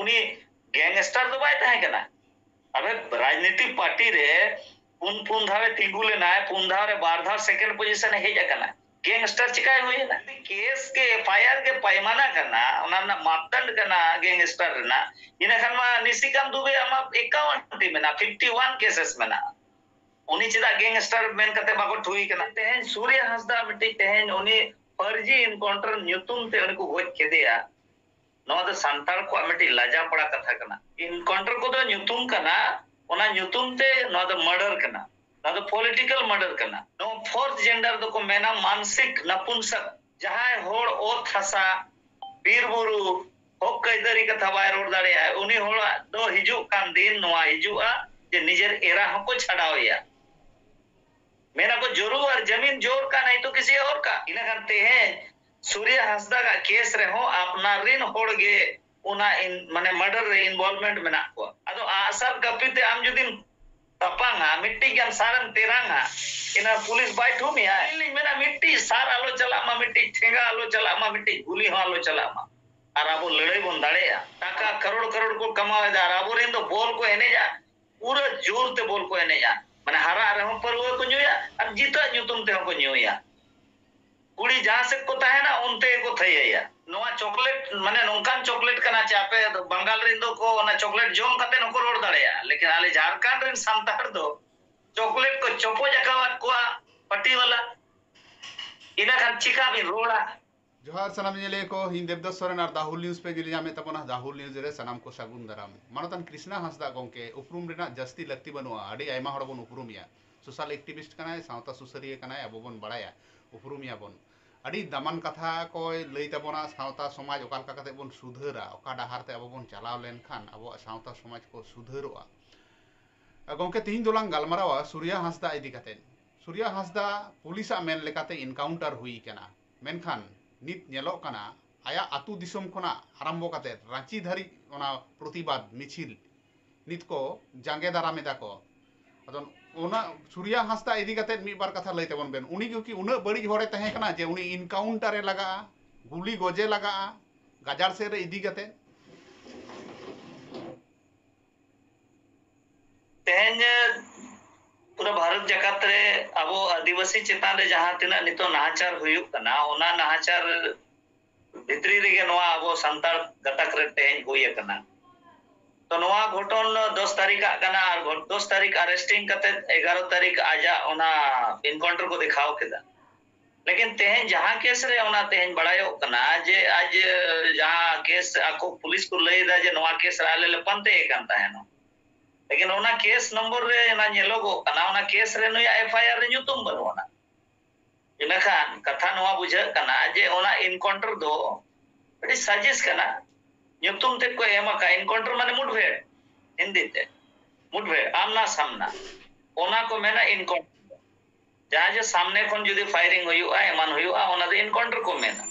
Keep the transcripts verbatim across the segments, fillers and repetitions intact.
ᱩᱱᱤ ᱜᱮᱝᱥᱴᱟᱨ ᱫᱚ ᱵᱟᱭ ᱛᱟᱦᱮᱸ ᱠᱟᱱᱟ᱾ ᱟᱵᱮ ᱨᱟᱡᱽᱱᱤᱛᱤᱠ ᱯᱟᱨᱴᱤ ᱨᱮ ᱯᱩᱱ ᱯᱩᱱ ᱫᱷᱟᱣ ᱮ ᱛᱤᱸᱜᱩ ᱞᱮᱱᱟᱭ, ᱯᱩᱱ ᱫᱷᱟᱣ ᱨᱮ ᱵᱟᱨ ᱫᱷᱟᱣ ᱥᱮᱠᱮᱱᱰ ᱯᱚᱡᱤᱥᱚᱱ ᱮ ᱦᱮᱡ ᱟᱠᱟᱱᱟ᱾ ᱜᱮᱝᱥᱴᱟᱨ ᱪᱤᱠᱟᱭ ᱦᱩᱭᱮᱱᱟ? ᱠᱮᱥ ᱜᱮ, ᱮᱯᱷ ᱟᱭ ᱟᱨ ᱜᱮ ᱯᱟᱭᱢᱟᱱᱟ ᱠᱟᱱᱟ, ᱚᱱᱟ ᱨᱮᱱᱟᱜ ᱢᱟᱯᱫᱚᱱᱰ ᱠᱟᱱᱟ ᱜᱮᱝᱥᱴᱟᱨ ᱨᱮᱱᱟᱜ᱾ ᱤᱱᱟᱹ ᱠᱷᱟᱱ ᱢᱟ ᱱᱤᱥᱤᱠᱟᱱᱛ ᱫᱩᱵᱮ ᱟᱢᱟᱜ ᱮᱠᱟᱣᱩᱱᱴ ᱢᱮᱱᱟᱜᱼᱟ, ᱯᱷᱤᱯᱴᱤ ᱣᱟᱱ ᱠᱮᱥᱮᱥ ᱢᱮᱱᱟᱜᱼᱟ᱾ ᱩᱱᱤ ᱪᱮᱫᱟᱜ ᱜᱮᱝᱥᱴᱟᱨ ᱢᱮᱱ ᱠᱟᱛᱮ ᱵᱟᱠᱚ ᱴᱷᱩᱭ ᱠᱟᱱᱟ? ᱛᱮᱦᱮᱧ ᱥᱩᱨᱭᱟ ᱦᱟᱸᱥᱫᱟ ᱢᱤᱫᱴᱤᱡ, ᱛᱮᱦᱮᱧ ᱩᱱᱤ ᱯᱷᱟᱹᱨᱡᱤ ᱮᱱᱠᱟᱣᱩᱱᱴᱟᱨ ᱧᱩᱛᱩᱢ ᱛᱮ ᱩᱱᱤ ᱠᱚ ᱜᱚᱡ ᱠᱮᱫᱮᱭᱟ᱾ ᱱᱚᱣᱟ ᱫᱚ ᱥᱟᱱᱛᱟᱲ ᱠᱚᱣᱟᱜ ᱢᱤᱫᱴᱤᱡ ᱞᱟᱡᱟ ᱯᱟᱲᱟ ᱠᱟᱛᱷᱟ ᱠᱟᱱᱟ᱾ ᱮᱱᱠᱟᱣᱩᱱᱴᱟᱨ ᱠᱚᱫᱚ ᱧᱩᱛᱩᱢ ᱠᱟᱱᱟ, ᱚᱱᱟ ᱧᱩᱛᱩᱢ ᱛᱮ ᱱᱚᱣᱟ ᱫᱚ ᱢᱟᱨᱰᱟᱨ ᱠᱟᱱᱟ, ᱱᱚᱣᱟ ᱫᱚ ᱯᱚᱞᱤᱴᱤᱠᱟᱞ ᱢᱟᱨᱰᱟᱨ ᱠᱟᱱᱟ᱾ ᱱᱚᱣᱟ ᱯᱷᱳᱨᱛᱷ ᱡᱮᱱᱰᱟᱨ ᱫᱚᱠᱚ ᱢᱮᱱᱟ ᱢᱟᱱᱥᱤᱠ ᱱᱟᱯᱩᱱᱥᱚᱠ᱾ ᱡᱟᱦᱟᱸᱭ ᱦᱚᱲ ᱚᱛ ᱦᱟᱥᱟ, ᱵᱤᱨ ᱵᱩᱨᱩ, ᱦᱚᱠ ᱟᱹᱭᱫᱟᱹᱨᱤ ᱠᱟᱛᱷᱟ ᱵᱟᱭ ᱨᱚᱲ ᱫᱟᱲᱮᱭᱟᱜᱼᱟ, ᱩᱱᱤ ᱦᱚᱲᱟᱜ ᱫᱚ ᱦᱤᱡᱩᱜ ᱠᱟᱱ ᱫᱤᱱ ᱱᱚᱣᱟ ᱦᱤᱡᱩᱜᱼᱟ ᱡᱮ ᱱᱤᱡᱮᱨ ᱮᱨᱟ ᱦᱚᱸᱠᱚ ᱪᱷᱟᱰᱟᱣᱮᱭᱟ᱾ ᱢᱮᱱᱟ ᱠᱚ ᱡᱚᱨᱩ ᱟᱨ ᱡᱟᱢᱤᱱ ᱡᱳᱨ ᱠᱟ ᱱᱟᱦᱤ ᱛᱚ ᱠᱤᱥᱤ ᱚᱨ ᱠᱟ᱾ ᱤᱱᱟᱹ ᱠᱷᱟᱱ ᱛᱮᱦᱮᱧ ᱥᱩᱨᱭᱟ ᱦᱟᱸᱥᱫᱟ ᱜᱟᱜ ᱠᱮᱥ ᱨᱮᱦᱚᱸ ᱟᱯᱱᱟᱨ ᱨᱤᱱ ᱦᱚᱲ ᱜᱮ ᱚᱱᱟ ᱤᱱ-, ᱢᱟᱱᱮ ᱢᱟᱨᱰᱟᱨ ᱨᱮ ᱤᱱᱵᱚᱞᱵᱷᱢᱮᱱᱴ ᱢᱮᱱᱟᱜ ᱠᱚᱣᱟ᱾ ᱟᱫᱚ ᱟᱜᱼᱥᱟᱨ ᱠᱟᱹᱯᱤ ᱛᱮ ᱟᱢ ᱡᱩᱫᱤᱢ ᱛᱟᱯᱟᱝᱟ, ᱢᱤᱫᱴᱤᱡ ᱜᱟᱱ ᱥᱟᱨᱮᱢ ᱛᱮᱨᱟᱝᱟ, ᱤᱱᱟᱹ ᱯᱩᱞᱤᱥ ᱵᱟᱭ ᱴᱷᱩᱢᱮᱭᱟ? ᱤᱧ ᱞᱤᱧ ᱢᱮᱱᱟ ᱢᱤᱫᱴᱤᱡ ᱥᱟᱨ ᱟᱞᱚ ᱪᱟᱞᱟᱜ ᱢᱟ, ᱢᱤᱫᱴᱤᱡ ᱴᱷᱮᱸᱜᱟ ᱟᱞᱚ ᱪᱟᱞᱟᱜ ᱢᱟ, ᱢᱤᱫᱴᱤᱡ ᱜᱩᱞᱤ ᱦᱚᱸ ᱟᱞᱚ ᱪᱟᱞᱟᱜ ᱢᱟ᱾ ᱟᱨ ᱟᱵᱚ ᱞᱟᱹᱲᱦᱟᱹᱭ ᱵᱚᱱ ᱫᱟᱲᱮᱭᱟᱜᱼᱟ᱾ ᱴᱟᱠᱟ ᱠᱟᱨᱳᱲ ᱠᱟᱨᱳᱲ ᱠᱚ ᱠᱟᱢᱟᱣ ᱮᱫᱟ ᱟᱨ ᱟᱵᱚᱨᱮᱱ ᱫᱚ ᱵᱚᱞ ᱠᱚ ᱮᱱᱮᱡᱟ, ᱯᱩᱨᱟᱹ ᱡᱳᱨ ᱛᱮ ᱵᱚᱞ ᱠᱚ ᱮᱱᱮᱡᱟ, ᱢᱟᱱᱮ ᱦᱟᱨᱟᱜ ᱨᱮᱦᱚᱸ ᱯᱟᱹᱨᱣᱟᱹ ᱠᱚ ᱧᱩᱭᱟ ᱟᱨ ᱡᱤᱛᱟᱹᱜ ᱧᱩᱛᱩᱢ ᱛᱮᱦᱚᱸ ᱠᱚ ᱧᱩᱭᱟ᱾ ᱠᱩᱲᱤ ᱡᱟᱦᱟᱸ ᱥᱮᱫ ᱠᱚ ᱛᱟᱦᱮᱱᱟ ᱚᱱᱛᱮ ᱜᱮᱠᱚ ᱛᱷᱟᱹᱭᱟᱹᱭᱟ᱾ ᱱᱚᱣᱟ ᱪᱚᱠᱞᱮᱴ ᱢᱟᱱᱮ ᱱᱚᱝᱠᱟᱱ ᱪᱚᱠᱞᱮᱴ ᱠᱟᱱᱟ ᱪᱮ ᱟᱯᱮ ᱵᱟᱝᱜᱟᱞ ᱨᱮᱱ ᱫᱚ ᱠᱚ ᱚᱱᱟ ᱪᱚᱠᱞᱮᱴ ᱡᱚᱢ ᱠᱟᱛᱮ ᱦᱚᱸᱠᱚ ᱨᱚᱲ ᱫᱟᱲᱮᱭᱟᱜᱼᱟ, ᱞᱮᱠᱤᱱ ᱟᱞᱮ ᱡᱷᱟᱲᱠᱷᱚᱸᱰ ᱨᱮᱱ ᱥᱟᱱᱛᱟᱲ ᱫᱚ ᱪᱚᱠᱞᱮᱴ ᱠᱚ ᱪᱚᱯᱚᱡ ᱟᱠᱟᱣᱟᱫ ᱠᱚᱣᱟ ᱯᱟᱹᱴᱤ ᱵᱟᱞᱟ, ᱤᱱᱟᱹ ᱠᱷᱟᱱ ᱪᱤᱠᱟ ᱵᱤᱱ ᱨᱚᱲᱟ? ᱡᱚᱦᱟᱨ ᱥᱟᱱᱟᱢ ᱧᱮᱧᱮᱞᱤᱭᱟᱹ ᱠᱚ, ᱤᱧ ᱫᱮᱵᱫᱟᱥ ᱥᱚᱨᱮᱱ ᱟᱨ ᱫᱟ ᱦᱩᱞ ᱱᱤᱭᱩᱡᱽ ᱯᱮ ᱧᱮᱞ ᱧᱟᱢᱮᱫ ᱛᱟᱵᱚᱱᱟ᱾ ᱫᱟ ᱦᱩᱞ ᱱᱤᱭᱩᱡᱽ ᱨᱮ ᱥᱟᱱᱟᱢ ᱠᱚ ᱥᱟᱹᱜᱩᱱ ᱫᱟᱨᱟᱢ᱾ ᱢᱟᱱᱚᱛᱟᱱ ᱠᱨᱤᱥᱱᱟ ᱦᱟᱸᱥᱫᱟ ᱜᱚᱢᱠᱮ ᱩᱯᱨᱩᱢ ᱨᱮᱱᱟᱜ ᱡᱟᱹᱥᱛᱤ ᱞᱟᱹᱠᱛᱤ ᱵᱟᱹᱱᱩᱜᱼᱟ, ᱟᱹᱰᱤ ᱟᱭᱢᱟ ᱦᱚᱲ ᱵᱚᱱ ᱩᱯᱨᱩᱢᱮᱭᱟ᱾ ᱥᱳᱥᱟᱞ ᱮᱠᱴᱤᱵᱷᱤᱥᱴ ᱠᱟᱱᱟᱭ, ᱥᱟᱶᱛᱟ ᱥᱩᱥᱟᱹᱨᱤᱭᱟᱹ ᱠᱟᱱᱟᱭ, ᱟᱵᱚ ᱵᱚᱱ ᱵᱟᱲᱟᱭᱟ, ᱩᱯᱨᱩᱢᱮᱭᱟ ᱵᱚᱱ᱾ ᱟᱹᱰᱤ ᱫᱟᱢᱟᱱ ᱠᱟᱛᱷᱟ ᱠᱚᱭ ᱞᱟᱹᱭ ᱛᱟᱵᱚᱱᱟ, ᱥᱟᱶᱛᱟ ᱥᱚᱢᱟᱡᱽ ᱚᱠᱟ ᱞᱮᱠᱟ ᱠᱟᱛᱮ ᱵᱚᱱ ᱥᱩᱫᱷᱟᱹᱨᱟ, ᱚᱠᱟ ᱰᱟᱦᱟᱨ ᱛᱮ ᱟᱵᱚ ᱵᱚᱱ ᱪᱟᱞᱟᱣ ᱞᱮᱱᱠᱷᱟᱱ ᱟᱵᱚᱣᱟᱜ ᱥᱟᱶᱛᱟ ᱥᱚᱢᱟᱡᱽ ᱠᱚ ᱥᱩᱫᱷᱟᱹᱨᱚᱜᱼᱟ᱾ ᱜᱚᱢᱠᱮ, ᱛᱤᱦᱤᱧ ᱫᱚᱞᱟᱝ ᱜᱟᱞᱢᱟᱨᱟᱣᱟ ᱥᱩᱨᱭᱟ ᱦᱟᱸᱥᱫᱟ ᱤᱫᱤ ᱠᱟᱛᱮ᱾ ᱥᱩᱨᱭᱟ ᱦᱟᱸᱥᱫᱟ ᱯᱩᱞᱤᱥᱟᱜ ᱢᱮᱱ ᱞᱮᱠᱟᱛᱮ ᱤᱱᱠᱟᱣᱩᱱᱴᱟᱨ ᱦᱩᱭ ᱠᱟᱱᱟ, ᱢᱮᱱᱠᱷᱟᱱ ᱱᱤᱛ ᱧᱮᱞᱚᱜ ᱠᱟᱱᱟ ᱟᱭᱟᱜ ᱟᱹᱛᱩ ᱫᱤᱥᱚᱢ ᱠᱷᱚᱱᱟᱜ ᱟᱨᱟᱢᱵᱚ ᱠᱟᱛᱮ ᱨᱟᱸᱪᱤ ᱫᱷᱟᱹᱨᱤᱡ ᱚᱱᱟ ᱯᱨᱚᱛᱤᱵᱟᱫ ᱢᱤᱪᱷᱤᱞ ᱱᱤᱛ ᱠᱚ ᱡᱟᱸᱜᱮ ᱫᱟᱨᱟᱢ ᱮᱫᱟ ᱠᱚ᱾ ᱟᱫᱚ ᱚᱱᱟ ᱥᱩᱨᱭᱟ ᱦᱟᱸᱥᱫᱟ ᱤᱫᱤ ᱠᱟᱛᱮ ᱢᱤᱫ ᱵᱟᱨ ᱠᱟᱛᱷᱟ ᱞᱟᱹᱭ ᱛᱟᱵᱚᱱ ᱵᱮᱱ᱾ ᱩᱱᱤ ᱜᱮ ᱠᱤ ᱩᱱᱟᱹᱜ ᱵᱟᱹᱲᱤᱡ ᱦᱚᱲᱮ ᱛᱟᱦᱮᱸ ᱠᱟᱱᱟ ᱡᱮ ᱩᱱᱤ ᱤᱱᱠᱟᱣᱩᱱᱴᱟᱨ ᱮ ᱞᱟᱜᱟᱜᱼᱟ, ᱜᱩᱞᱤ ᱜᱚᱡᱮ ᱞᱟᱜᱟᱜᱼᱟ ᱜᱟᱡᱟᱲ ᱥᱮᱫ ᱨᱮ ᱤᱫᱤ ᱠᱟᱛᱮ? ᱛᱮᱦᱮᱧ ᱯᱩᱨᱟᱹ ᱵᱷᱟᱨᱚᱛ ᱡᱟᱠᱟᱛ ᱨᱮ ᱟᱵᱚ ᱟᱹᱫᱤᱵᱟᱹᱥᱤ ᱪᱮᱛᱟᱱ ᱨᱮ ᱡᱟᱦᱟᱸ ᱛᱤᱱᱟᱹᱜ ᱱᱤᱛᱚᱜ ᱱᱟᱦᱟᱪᱟᱨ ᱦᱩᱭᱩᱜ ᱠᱟᱱᱟ, ᱚᱱᱟ ᱱᱟᱦᱟᱪᱟᱨ ᱵᱷᱤᱛᱨᱤ ᱨᱮᱜᱮ ᱱᱚᱣᱟ ᱟᱵᱚ ᱥᱟᱱᱛᱟᱲ ᱜᱟᱛᱟᱠ ᱨᱮ ᱛᱮᱦᱮᱧ ᱦᱩᱭ ᱟᱠᱟᱱᱟ᱾ ᱛᱚ ᱱᱚᱣᱟ ᱜᱷᱚᱴᱚᱱ ᱫᱚᱥ ᱛᱟᱹᱨᱤᱠᱷ ᱟᱜ ᱠᱟᱱᱟ ᱟᱨ ᱜᱷᱚ-, ᱫᱚᱥ ᱛᱟᱹᱨᱤᱠᱷ ᱟᱨᱮᱥᱴᱤᱝ ᱠᱟᱛᱮ ᱮᱜᱟᱨᱚ ᱛᱟᱹᱨᱤᱠᱷ ᱟᱡᱟᱜ ᱚᱱᱟ ᱮᱱᱠᱟᱣᱩᱱᱴᱟᱨ ᱠᱚ ᱫᱮᱠᱷᱟᱣ ᱠᱮᱫᱟ᱾ ᱞᱮᱠᱤᱱ ᱛᱮᱦᱮᱧ ᱡᱟᱦᱟᱸ ᱠᱮᱥ ᱨᱮ ᱚᱱᱟ ᱛᱮᱦᱮᱧ ᱵᱟᱲᱟᱭᱚᱜ ᱠᱟᱱᱟ ᱡᱮ ᱟᱡ ᱡᱟᱦᱟᱸ ᱠᱮᱥ ᱟᱠᱚ ᱯᱩᱞᱤᱥ ᱠᱚ ᱞᱟᱹᱭ ᱮᱫᱟ ᱡᱮ ᱱᱚᱣᱟ ᱠᱮᱥ ᱨᱮ ᱟᱞᱮ ᱞᱮ ᱯᱟᱱᱛᱮ ᱠᱟᱱ ᱛᱟᱦᱮᱱᱟ᱾ ᱞᱮᱠᱤᱱ ᱚᱱᱟ ᱠᱮᱥ ᱱᱚᱢᱵᱚᱨ ᱨᱮ ᱚᱱᱟ ᱧᱮᱞᱚᱜᱚᱜ ᱠᱟᱱᱟ, ᱚᱱᱟ ᱠᱮᱥ ᱨᱮ ᱱᱩᱭᱟᱜ ᱮᱯᱷ ᱟᱭ ᱟᱨ ᱨᱮ ᱧᱩᱛᱩᱢ ᱵᱟᱹᱱᱩᱜ ᱟᱱᱟ᱾ ᱤᱱᱟᱹᱠᱷᱟᱱ ᱠᱟᱛᱷᱟ ᱱᱚᱣᱟ ᱵᱩᱡᱷᱟᱹᱜ ᱠᱟᱱᱟ ᱡᱮ ᱚᱱᱟ ᱮᱱᱠᱟᱣᱩᱱᱴᱟᱨ ᱫᱚ ᱟᱹᱰᱤ ᱥᱟᱡᱤᱥ ᱠᱟᱱᱟ᱾ ᱧᱩᱛᱩᱢ ᱛᱮᱫ ᱠᱚ ᱮᱢ ᱟᱠᱟᱫ, ᱮᱱᱠᱟᱣᱩᱱᱴᱟᱨ ᱢᱟᱱᱮ ᱢᱩᱴᱵᱷᱮᱲ, ᱦᱤᱱᱫᱤ ᱛᱮ ᱢᱩᱴᱵᱷᱮᱲ, ᱟᱢᱱᱟ ᱥᱟᱢᱱᱟ, ᱚᱱᱟ ᱠᱚ ᱢᱮᱱᱟ ᱮᱱᱠᱟᱣᱩᱱᱴᱟᱨ᱾ ᱡᱟᱦᱟᱸ ᱡᱮ ᱥᱟᱢᱱᱮ ᱠᱷᱚᱱ ᱡᱩᱫᱤ ᱯᱷᱟᱭᱨᱤᱝ ᱦᱩᱭᱩᱜᱼᱟ, ᱮᱢᱟᱱ ᱦᱩᱭᱩᱜᱼᱟ, ᱚᱱᱟ ᱫᱚ ᱮᱱᱠᱟᱣᱩᱱᱴᱟᱨ ᱠᱚ ᱢᱮᱱᱟ᱾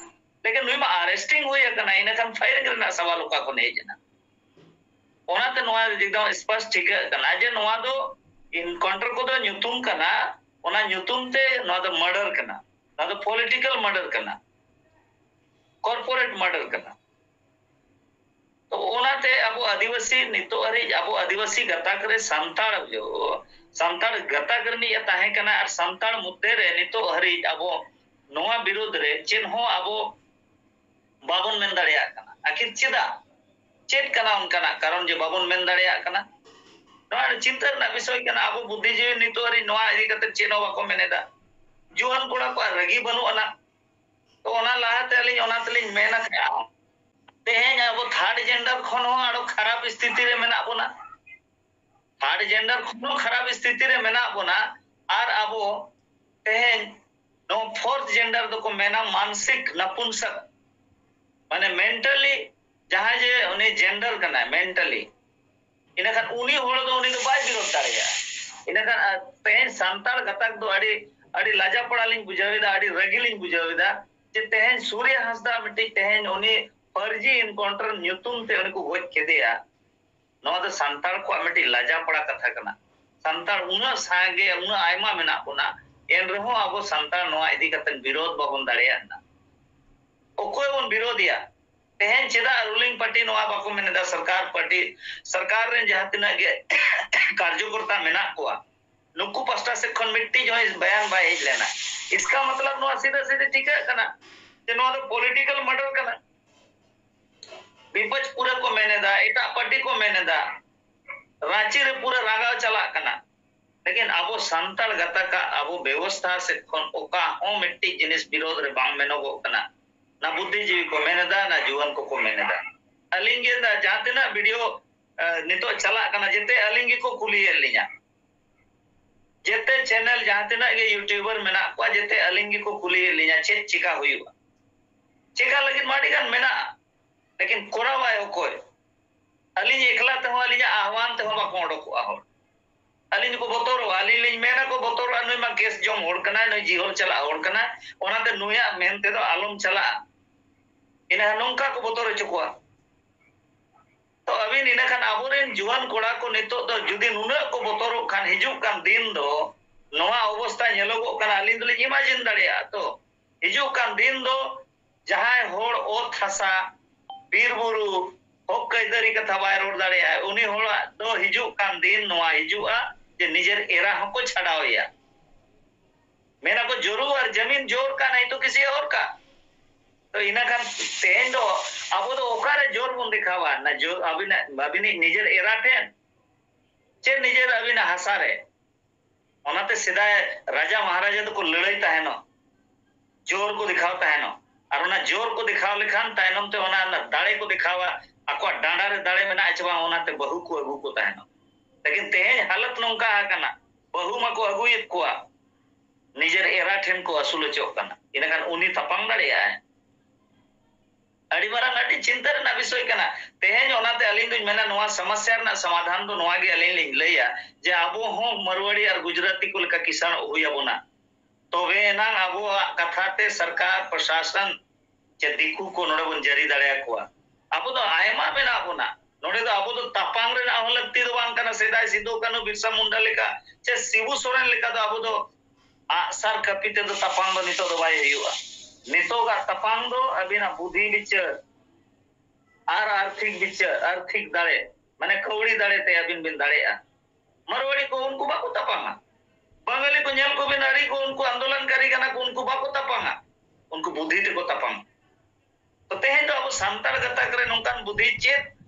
ᱞᱮᱠᱤᱱ ᱱᱩᱭ ᱢᱟ ᱟᱨᱮᱥᱴᱤᱝ ᱦᱩᱭ ᱟᱠᱟᱱᱟ, ᱤᱱᱟᱹᱠᱷᱟᱱ ᱯᱷᱟᱭᱨᱤᱝ ᱨᱮᱱᱟᱜ ᱥᱟᱣᱟᱞ ᱚᱠᱟ ᱠᱷᱚᱱ ᱦᱮᱡ ᱮᱱᱟ? ᱚᱱᱟᱛᱮ ᱱᱚᱣᱟ ᱮᱠᱫᱚᱢ ᱥᱯᱚᱥᱴ ᱴᱷᱤᱠᱟᱹᱜ ᱠᱟᱱᱟ ᱡᱮ ᱱᱚᱣᱟ ᱫᱚ ᱮᱱᱠᱟᱣᱩᱱᱴᱟᱨ ᱠᱚᱫᱚ ᱧᱩᱛᱩᱢ ᱠᱟᱱᱟ, ᱚᱱᱟ ᱧᱩᱛᱩᱢ ᱛᱮ ᱱᱚᱣᱟ ᱫᱚ ᱢᱟᱨᱰᱟᱨ ᱠᱟᱱᱟ, ᱱᱚᱣᱟ ᱫᱚ ᱯᱚᱞᱤᱴᱤᱠᱟᱞ ᱢᱟᱨᱰᱟᱨ ᱠᱟᱱᱟ, ᱠᱚᱨᱯᱳᱨᱮᱴ ᱢᱟᱨᱰᱟᱨ ᱠᱟᱱᱟ᱾ ᱛᱚ ᱚᱱᱟᱛᱮ ᱟᱵᱚ ᱟᱹᱫᱤᱵᱟᱹᱥᱤ ᱱᱤᱛᱚᱜ ᱦᱟᱹᱨᱤᱡ ᱟᱵᱚ ᱟᱹᱫᱤᱵᱟᱹᱥᱤ ᱜᱟᱛᱟᱠ ᱨᱮ ᱥᱟᱱᱛᱟᱲ, ᱥᱟᱱᱛᱟᱲ ᱜᱟᱛᱟᱠ ᱨᱤᱱᱤᱡ ᱮ ᱛᱟᱦᱮᱸ ᱠᱟᱱᱟ ᱟᱨ ᱥᱟᱱᱛᱟᱲ ᱢᱚᱫᱽᱫᱷᱮ ᱨᱮ ᱱᱤᱛᱚᱜ ᱦᱟᱹᱨᱤᱡ ᱟᱵᱚ ᱱᱚᱣᱟ ᱵᱤᱨᱩᱫᱽ ᱨᱮ ᱪᱮᱫ ᱦᱚᱸ ᱟᱵᱚ ᱵᱟᱵᱚᱱ ᱢᱮᱱ ᱫᱟᱲᱮᱭᱟᱜ ᱠᱟᱱᱟ᱾ ᱟᱹᱠᱷᱤᱨ ᱪᱮᱫᱟᱜ? ᱪᱮᱫ ᱠᱟᱱᱟ ᱚᱱᱠᱟᱱᱟᱜ ᱠᱟᱨᱚᱱ ᱡᱮ ᱵᱟᱵᱚᱱ ᱢᱮᱱ ᱫᱟᱲᱮᱭᱟᱜ ᱠᱟᱱᱟ? ᱱᱚᱣᱟ ᱪᱤᱱᱛᱟᱹ ᱨᱮᱱᱟᱜ ᱵᱤᱥᱚᱭ ᱠᱟᱱᱟ᱾ ᱟᱵᱚ ᱵᱩᱫᱽᱫᱷᱤᱡᱤᱵᱤ ᱱᱤᱛᱚᱜ ᱦᱟᱹᱨᱤᱡ ᱱᱚᱣᱟ ᱤᱫᱤ ᱠᱟᱛᱮ ᱪᱮᱫ ᱦᱚᱸ ᱵᱟᱠᱚ ᱢᱮᱱ ᱮᱫᱟ᱾ ᱡᱩᱣᱟᱹᱱ ᱠᱚᱲᱟ ᱠᱚᱣᱟᱜ ᱨᱟᱹᱜᱤ ᱵᱟᱹᱱᱩᱜ ᱟᱱᱟ᱾ ᱛᱚ ᱚᱱᱟ ᱞᱟᱦᱟᱛᱮ ᱟᱹᱞᱤᱧ ᱚᱱᱟ ᱛᱮᱞᱤᱧ ᱢᱮᱱ ᱟᱠᱟᱫᱼᱟ, ᱛᱮᱦᱮᱧ ᱟᱵᱚ ᱛᱷᱟᱨᱰ ᱡᱮᱱᱰᱟᱨ ᱠᱷᱚᱱ ᱦᱚᱸ ᱟᱨᱚ ᱠᱷᱟᱨᱟᱯ ᱥᱛᱷᱤᱛᱤ ᱨᱮ ᱢᱮᱱᱟᱜ ᱵᱚᱱᱟ᱾ ᱛᱷᱟᱨᱰ ᱡᱮᱱᱰᱟᱨ ᱠᱷᱚᱱ ᱦᱚᱸ ᱠᱷᱟᱨᱟᱯ ᱥᱛᱷᱤᱛᱤ ᱨᱮ ᱢᱮᱱᱟᱜ ᱵᱚᱱᱟ᱾ ᱟᱨ ᱟᱵᱚ ᱛᱮᱦᱮᱧ ᱱᱚᱣᱟ ᱯᱷᱳᱨᱛᱷ ᱡᱮᱱᱰᱟᱨ ᱫᱚᱠᱚ ᱢᱮᱱᱟ ᱢᱟᱱᱥᱤᱠ ᱱᱟᱯᱩᱱᱥᱚᱠ, ᱢᱟᱱᱮ ᱢᱮᱱᱴᱟᱞᱤ ᱡᱟᱦᱟᱸᱭ ᱡᱮ ᱩᱱᱤ ᱡᱮᱱᱰᱟᱨ ᱠᱟᱱᱟᱭ ᱢᱮᱱᱴᱟᱞᱤ, ᱤᱱᱟᱹᱠᱷᱟᱱ ᱩᱱᱤ ᱦᱚᱲ ᱫᱚ ᱩᱱᱤ ᱫᱚ ᱵᱟᱭ ᱵᱤᱨᱳᱫ ᱫᱟᱲᱮᱭᱟᱜᱼᱟ᱾ ᱤᱱᱟᱹᱠᱷᱟᱱ ᱟᱨ ᱛᱮᱦᱮᱧ ᱥᱟᱱᱛᱟᱲ ᱜᱟᱛᱟᱠ ᱫᱚ ᱟᱹᱰᱤ, ᱟᱹᱰᱤ ᱞᱟᱡᱟᱯᱟᱲᱟ ᱞᱤᱧ ᱵᱩᱡᱷᱟᱹᱣ ᱮᱫᱟ, ᱟᱹᱰᱤ ᱨᱟᱹᱜᱤ ᱞᱤᱧ ᱵᱩᱡᱷᱟᱹᱣ ᱮᱫᱟ ᱡᱮ ᱛᱮᱦᱮᱧ ᱥᱩᱨᱭᱟ ᱦᱟᱸᱥᱫᱟ ᱢᱤᱫᱴᱤᱡ ᱛᱮᱦᱮᱧ ᱩᱱᱤ ᱯᱷᱟᱹᱨᱡᱤ ᱮᱱᱠᱟᱣᱩᱱᱴᱟᱨ ᱧᱩᱛᱩᱢ ᱛᱮ ᱩᱱᱤ ᱠᱚ ᱜᱚᱡ ᱠᱮᱫᱮᱭᱟ᱾ ᱱᱚᱣᱟ ᱫᱚ ᱥᱟᱱᱛᱟᱲ ᱠᱚᱣᱟᱜ ᱢᱤᱫᱴᱤᱡ ᱞᱟᱡᱟᱯᱟᱲᱟ ᱠᱟᱛᱷᱟ ᱠᱟᱱᱟ᱾ ᱥᱟᱱᱛᱟᱲ ᱩᱱᱟᱹᱜ ᱥᱟᱸᱜᱮ, ᱩᱱᱟᱹᱜ ᱟᱭᱢᱟ ᱢᱮᱱᱟᱜ ᱵᱚᱱᱟ, ᱮᱱ ᱨᱮᱦᱚᱸ ᱟᱵᱚ ᱥᱟᱱᱛᱟᱲ ᱱᱚᱣᱟ ᱤᱫᱤ ᱠᱟᱛᱮ ᱵᱤᱨᱳᱫᱷ ᱵᱟᱵᱚᱱ ᱫᱟᱲᱮᱭᱟᱜ ᱠᱟᱱᱟ᱾ ᱚᱠᱚᱭ ᱵᱚᱱ ᱵᱤᱨᱳᱫᱷᱮᱭᱟ? ᱛᱮᱦᱮᱧ ᱪᱮᱫᱟᱜ ᱨᱩᱞᱤᱝ ᱯᱟᱨᱴᱤ ᱱᱚᱣᱟ ᱵᱟᱠᱚ ᱢᱮᱱ ᱮᱫᱟ? ᱥᱚᱨᱠᱟᱨ ᱯᱟᱨᱴᱤ, ᱥᱚᱨᱠᱟᱨ ᱨᱮᱱ ᱡᱟᱦᱟᱸ ᱛᱤᱱᱟᱹᱜ ᱜᱮ ᱠᱟᱨᱡᱚᱠᱚᱨᱛᱟ ᱢᱮᱱᱟᱜ ᱠᱚᱣᱟ, ᱱᱩᱠᱩ ᱯᱟᱥᱴᱟ ᱥᱮᱫ ᱠᱷᱚᱱ ᱢᱤᱫᱴᱤᱡ ᱦᱚᱸ ᱵᱟᱭᱟᱱ ᱵᱟᱭ ᱦᱮᱡ ᱞᱮᱱᱟ᱾ ᱤᱥᱠᱟ ᱢᱚᱛᱞᱚᱵ ᱱᱚᱣᱟ ᱥᱤᱫᱷᱟᱹ ᱥᱤᱫᱷᱟᱹ ᱴᱷᱤᱠᱟᱹᱜ ᱠᱟᱱᱟ ᱡᱮ ᱱᱚᱣᱟ ᱫᱚ ᱯᱚᱞᱤᱴᱤᱠᱟᱞ ᱢᱟᱨᱰᱟᱨ ᱠᱟᱱᱟ᱾ ᱵᱤᱯᱚᱠᱥ ᱯᱩᱨᱟᱹ ᱠᱚ ᱢᱮᱱ ᱮᱫᱟ, ᱮᱴᱟᱜ ᱯᱟᱨᱴᱤ ᱠᱚ ᱢᱮᱱ ᱮᱫᱟ, ᱨᱟᱸᱪᱤ ᱨᱮ ᱯᱩᱨᱟᱹ ᱨᱟᱸᱜᱟᱣ ᱪᱟᱞᱟᱜ ᱠᱟᱱᱟ᱾ ᱞᱮᱠᱤᱱ ᱟᱵᱚ ᱥᱟᱱᱛᱟᱲ ᱜᱟᱛᱟᱠᱟᱜ ᱟᱵᱚ ᱵᱮᱵᱚᱥᱛᱷᱟ ᱥᱮᱫ ᱠᱷᱚᱱ ᱚᱠᱟ ᱦᱚᱸ ᱢᱤᱫᱴᱤᱡ ᱡᱤᱱᱤᱥ ᱵᱤᱨᱳᱫᱷ ᱨᱮ ᱵᱟᱝ ᱢᱮᱱᱚᱜᱚᱜ ᱠᱟᱱᱟ᱾ ᱱᱟ ᱵᱩᱫᱽᱫᱷᱤᱡᱤᱵᱤ ᱠᱚ ᱢᱮᱱ ᱮᱫᱟ, ᱱᱟ ᱡᱩᱣᱟᱹᱱ ᱠᱚᱠᱚ ᱢᱮᱱ ᱮᱫᱟ᱾ ᱟᱹᱞᱤᱧ ᱜᱮ ᱫᱟ ᱡᱟᱦᱟᱸ ᱛᱤᱱᱟᱹᱜ ᱵᱷᱤᱰᱤᱭᱳ ᱱᱤᱛᱚᱜ ᱪᱟᱞᱟᱜ ᱠᱟᱱᱟ, ᱡᱮᱛᱮ ᱟᱹᱞᱤᱧ ᱜᱮᱠᱚ ᱠᱩᱞᱤᱭᱮᱫ ᱞᱤᱧᱟ᱾ ᱡᱮᱛᱮ ᱪᱮᱱᱮᱞ ᱡᱟᱦᱟᱸ ᱛᱤᱱᱟᱹᱜ ᱜᱮ ᱭᱩᱴᱩᱵᱟᱨ ᱢᱮᱱᱟᱜ ᱠᱚᱣᱟ, ᱡᱮᱛᱮ ᱟᱹᱞᱤᱧ ᱜᱮᱠᱚ ᱠᱩᱞᱤᱭᱮᱫ ᱞᱤᱧᱟ ᱪᱮᱫ ᱪᱤᱠᱟ ᱦᱩᱭᱩᱜᱼᱟ᱾ ᱪᱤᱠᱟ ᱞᱟᱹᱜᱤᱫ ᱢᱟ ᱟᱹᱰᱤ ᱜᱟᱱ ᱢᱮᱱᱟᱜᱼᱟ, ᱞᱮᱠᱤᱱ ᱠᱚᱨᱟᱣᱟᱭ ᱚᱠᱚᱭ? ᱟᱹᱞᱤᱧ ᱮᱠᱞᱟ ᱛᱮᱦᱚᱸ ᱟᱹᱞᱤᱧᱟᱜ ᱟᱦᱣᱟᱱ ᱛᱮᱦᱚᱸ ᱵᱟᱠᱚ ᱚᱰᱚᱠᱚᱜᱼᱟ ᱦᱚᱲ᱾ ᱟᱹᱞᱤᱧ ᱫᱚᱠᱚ ᱵᱚᱛᱚᱨᱚᱜᱼᱟ, ᱟᱹᱞᱤᱧ ᱞᱤᱧ ᱢᱮᱱᱟ ᱠᱚ ᱵᱚᱛᱚᱨᱚᱜᱼᱟ, ᱱᱩᱭ ᱢᱟ ᱠᱮᱥ ᱡᱚᱢ ᱦᱚᱲ ᱠᱟᱱᱟᱭ, ᱱᱩᱭ ᱡᱤᱦᱚᱞ ᱪᱟᱞᱟᱜ ᱦᱚᱲ ᱠᱟᱱᱟᱭ, ᱚᱱᱟᱛᱮ ᱱᱩᱭᱟᱜ ᱢᱮᱱ ᱛᱮᱫᱚ ᱟᱞᱚᱢ ᱪᱟᱞᱟᱜᱼᱟ᱾ ᱤᱱᱟᱹ ᱱᱚᱝᱠᱟ ᱠᱚ ᱵᱚᱛᱚᱨ ᱦᱚᱪᱚ ᱠᱚᱣᱟ᱾ ᱛᱚ ᱟᱹᱵᱤᱱ ᱤᱱᱟᱹ ᱠᱷᱟᱱ ᱟᱵᱚᱨᱮᱱ ᱡᱩᱣᱟᱹᱱ ᱠᱚᱲᱟ ᱠᱚ ᱱᱤᱛᱚᱜ ᱫᱚ ᱡᱩᱫᱤ ᱱᱩᱱᱟᱹᱜ ᱠᱚ ᱵᱚᱛᱚᱨᱚᱜ ᱠᱷᱟᱱ, ᱦᱤᱡᱩᱜ ᱠᱟᱱ ᱫᱤᱱ ᱫᱚ ᱱᱚᱣᱟ ᱚᱵᱚᱥᱛᱟ ᱧᱮᱞᱚᱜᱚᱜ ᱠᱟᱱᱟ, ᱟᱹᱞᱤᱧ ᱫᱚᱞᱤᱧ ᱤᱢᱟᱡᱤᱱ ᱫᱟᱲᱮᱭᱟᱜᱼᱟ᱾ ᱛᱚ ᱦᱤᱡᱩᱜ ᱠᱟᱱ ᱫᱤᱱ ᱫᱚ ᱡᱟᱦᱟᱸᱭ ᱦᱚᱲ ᱚᱛ ᱦᱟᱥᱟ, ᱵᱤᱨ ᱵᱩᱨᱩ, ᱦᱚᱠ ᱟᱹᱭᱫᱟᱹᱨᱤ ᱠᱟᱛᱷᱟ ᱵᱟᱭ ᱨᱚᱲ ᱫᱟᱲᱮᱭᱟᱜᱼᱟ, ᱩᱱᱤ ᱦᱚᱲᱟᱜ ᱫᱚ ᱦᱤᱡᱩᱜ ᱠᱟᱱ ᱫᱤᱱ ᱱᱚᱣᱟ ᱦᱤᱡᱩᱜᱼᱟ ᱡᱮ ᱱᱤᱡᱮᱨ ᱮᱨᱟ ᱦᱚᱸᱠᱚ ᱪᱷᱟᱰᱟᱣ ᱮᱭᱟ᱾ ᱢᱮᱱᱟ ᱠᱚ ᱡᱚᱨᱩᱨ ᱟᱨ ᱡᱟᱢᱤᱱ ᱡᱳᱨ ᱠᱟ ᱱᱟᱦᱤ ᱛᱚ ᱠᱤᱥᱤ ᱚᱨ ᱠᱟ᱾ ᱛᱚ ᱤᱱᱟᱹ ᱠᱷᱟᱱ ᱛᱮᱦᱮᱧ ᱫᱚ ᱟᱵᱚ ᱫᱚ ᱚᱠᱟᱨᱮ ᱡᱳᱨ ᱵᱚᱱ ᱫᱮᱠᱷᱟᱣᱟ? ᱱᱟ ᱡᱳᱨ ᱟᱹᱵᱤᱱᱟᱜ, ᱟᱹᱵᱤᱱᱤᱡ ᱱᱤᱡᱮᱨ ᱮᱨᱟ ᱴᱷᱮᱱ ᱪᱮ ᱱᱤᱡᱮᱨ ᱟᱹᱵᱤᱱᱟᱜ ᱦᱟᱥᱟ ᱨᱮ? ᱚᱱᱟᱛᱮ ᱥᱮᱫᱟᱭ ᱨᱟᱡᱟ ᱢᱚᱦᱟᱨᱟᱡᱟ ᱫᱚᱠᱚ ᱞᱟᱹᱲᱦᱟᱹᱭ ᱛᱟᱦᱮᱱᱚᱜ, ᱡᱳᱨ ᱠᱚ ᱫᱮᱠᱷᱟᱣ ᱛᱟᱦᱮᱱᱚᱜ, ᱟᱨ ᱚᱱᱟ ᱡᱳᱨ ᱠᱚ ᱫᱮᱠᱷᱟᱣ ᱞᱮᱠᱷᱟᱱ ᱛᱟᱭᱱᱚᱢ ᱛᱮ ᱚᱱᱟ ᱫᱟᱲᱮ ᱠᱚ ᱫᱮᱠᱷᱟᱣᱟ, ᱟᱠᱚᱣᱟᱜ ᱰᱟᱸᱰᱟ ᱨᱮ ᱫᱟᱲᱮ ᱢᱮᱱᱟᱜᱼᱟ ᱪᱮ ᱵᱟᱝ, ᱚᱱᱟᱛᱮ ᱵᱟᱹᱦᱩ ᱠᱚ ᱟᱹᱜᱩ ᱠᱚ ᱛᱟᱦᱮᱱᱚᱜ᱾ ᱞᱮᱠᱤᱱ ᱛᱮᱦᱮᱧ ᱦᱟᱞᱚᱛ ᱱᱚᱝᱠᱟ ᱟᱠᱟᱱᱟ, ᱵᱟᱹᱦᱩ ᱢᱟᱠᱚ ᱟᱹᱜᱩᱭᱮᱫ ᱠᱚᱣᱟ, ᱱᱤᱡᱮᱨ ᱮᱨᱟ ᱴᱷᱮᱱ ᱠᱚ ᱟᱹᱥᱩᱞ ᱦᱚᱪᱚᱜ ᱠᱟᱱᱟ, ᱤᱱᱟᱹᱠᱷᱟᱱ ᱩᱱᱤ ᱛᱟᱯᱟᱢ ᱫᱟᱲᱮᱭᱟᱜᱼᱟᱭ? ᱟᱹᱰᱤ ᱢᱟᱨᱟᱝ ᱟᱹᱰᱤ ᱪᱤᱱᱛᱟᱹ ᱨᱮᱱᱟᱜ ᱵᱤᱥᱚᱭ ᱠᱟᱱᱟ᱾ ᱛᱮᱦᱮᱧ ᱚᱱᱟᱛᱮ ᱟᱹᱞᱤᱧ ᱫᱚᱧ ᱢᱮᱱᱟ, ᱱᱚᱣᱟ ᱥᱚᱢᱚᱥᱥᱟ ᱨᱮᱱᱟᱜ ᱥᱚᱢᱟᱫᱷᱟᱱ ᱫᱚ ᱱᱚᱣᱟ ᱜᱮ ᱟᱹᱞᱤᱧ ᱞᱤᱧ ᱞᱟᱹᱭᱟ ᱡᱮ ᱟᱵᱚ ᱦᱚᱸ ᱢᱟᱨᱣᱟᱲᱤ ᱟᱨ ᱜᱩᱡᱽᱨᱟᱴᱤ ᱠᱚ ᱞᱮᱠᱟ ᱠᱤᱥᱟᱹᱬᱚᱜ ᱦᱩᱭ ᱟᱵᱚᱱᱟ᱾ ᱛᱚᱵᱮ ᱮᱱᱟᱝ ᱟᱵᱚᱣᱟᱜ ᱠᱟᱛᱷᱟ ᱛᱮ ᱥᱚᱨᱠᱟᱨ, ᱯᱨᱚᱥᱟᱥᱚᱱ ᱪᱮ ᱫᱤᱠᱩ ᱠᱚ ᱱᱚᱰᱮ ᱵᱚᱱ ᱡᱟᱹᱨᱤ ᱫᱟᱲᱮᱭᱟᱠᱚᱣᱟ᱾ ᱟᱵᱚ ᱫᱚ ᱟᱭᱢᱟ ᱢᱮᱱᱟᱜ ᱵᱚᱱᱟ᱾ ᱱᱚᱰᱮ ᱫᱚ ᱟᱵᱚ ᱫᱚ ᱛᱟᱯᱟᱢ ᱨᱮᱱᱟᱜ ᱦᱚᱸ ᱞᱟᱹᱠᱛᱤ ᱫᱚ ᱵᱟᱝ ᱠᱟᱱᱟ᱾ ᱥᱮᱫᱟᱭ ᱥᱤᱫᱩ ᱠᱟᱹᱱᱦᱩ ᱵᱤᱨᱥᱟ ᱢᱩᱱᱰᱟ ᱞᱮᱠᱟ ᱪᱮ ᱥᱤᱵᱩ ᱥᱚᱨᱮᱱ ᱞᱮᱠᱟ ᱫᱚ ᱟᱵᱚ ᱫᱚ ᱟᱜᱼᱥᱟᱨ ᱠᱟᱹᱯᱤ ᱛᱮᱫᱚ ᱛᱟᱯᱟᱢ ᱫᱚ ᱱᱤᱛᱚᱜ ᱫᱚ ᱵᱟᱭ ᱦᱩᱭᱩᱜᱼᱟ᱾ ᱱᱤᱛᱚᱜᱟᱜ ᱛᱟᱯᱟᱢ ᱫᱚ ᱟᱹᱵᱤᱱᱟᱜ ᱵᱩᱫᱷᱤ ᱵᱤᱪᱟᱹᱨ, ᱟᱨ ᱟᱨᱛᱷᱤᱠ ᱵᱤᱪᱟᱹᱨ, ᱟᱨᱛᱷᱤᱠ ᱫᱟᱲᱮ, ᱢᱟᱱᱮ ᱠᱟᱹᱣᱰᱤ ᱫᱟᱲᱮ ᱛᱮ ᱟᱹᱵᱤᱱ ᱵᱤᱱ ᱫᱟᱲᱮᱭᱟᱜᱼᱟ᱾ ᱢᱟᱨᱣᱟᱲᱤ ᱠᱚ ᱩᱱᱠᱩ ᱵᱟᱠᱚ ᱛᱟᱯᱟᱢᱟ᱾ ᱵᱟᱝᱜᱟᱞᱤ ᱠᱚ ᱧᱮᱞ ᱠᱚᱵᱤᱱ, ᱟᱹᱰᱤ ᱠᱚ ᱩᱱᱠᱩ ᱟᱱᱫᱳᱞᱚᱱᱠᱟᱨᱤ ᱠᱟᱱᱟ ᱠᱚ, ᱩᱱᱠᱩ ᱵᱟᱠᱚ ᱛᱟᱯᱟᱢᱟ, ᱩᱱᱠᱩ ᱵᱩᱫᱷᱤ ᱛᱮᱠᱚ ᱛᱟᱯᱟᱢᱟ᱾ ᱛᱚ ᱛᱮᱦᱮᱧ ᱫᱚ ᱟᱵᱚ ᱥᱟᱱᱛᱟᱲ ᱜᱟᱛᱟᱠ ᱨᱮ ᱱᱚᱝᱠᱟᱱ ᱵᱩᱫᱷᱤ ᱪᱮᱫ,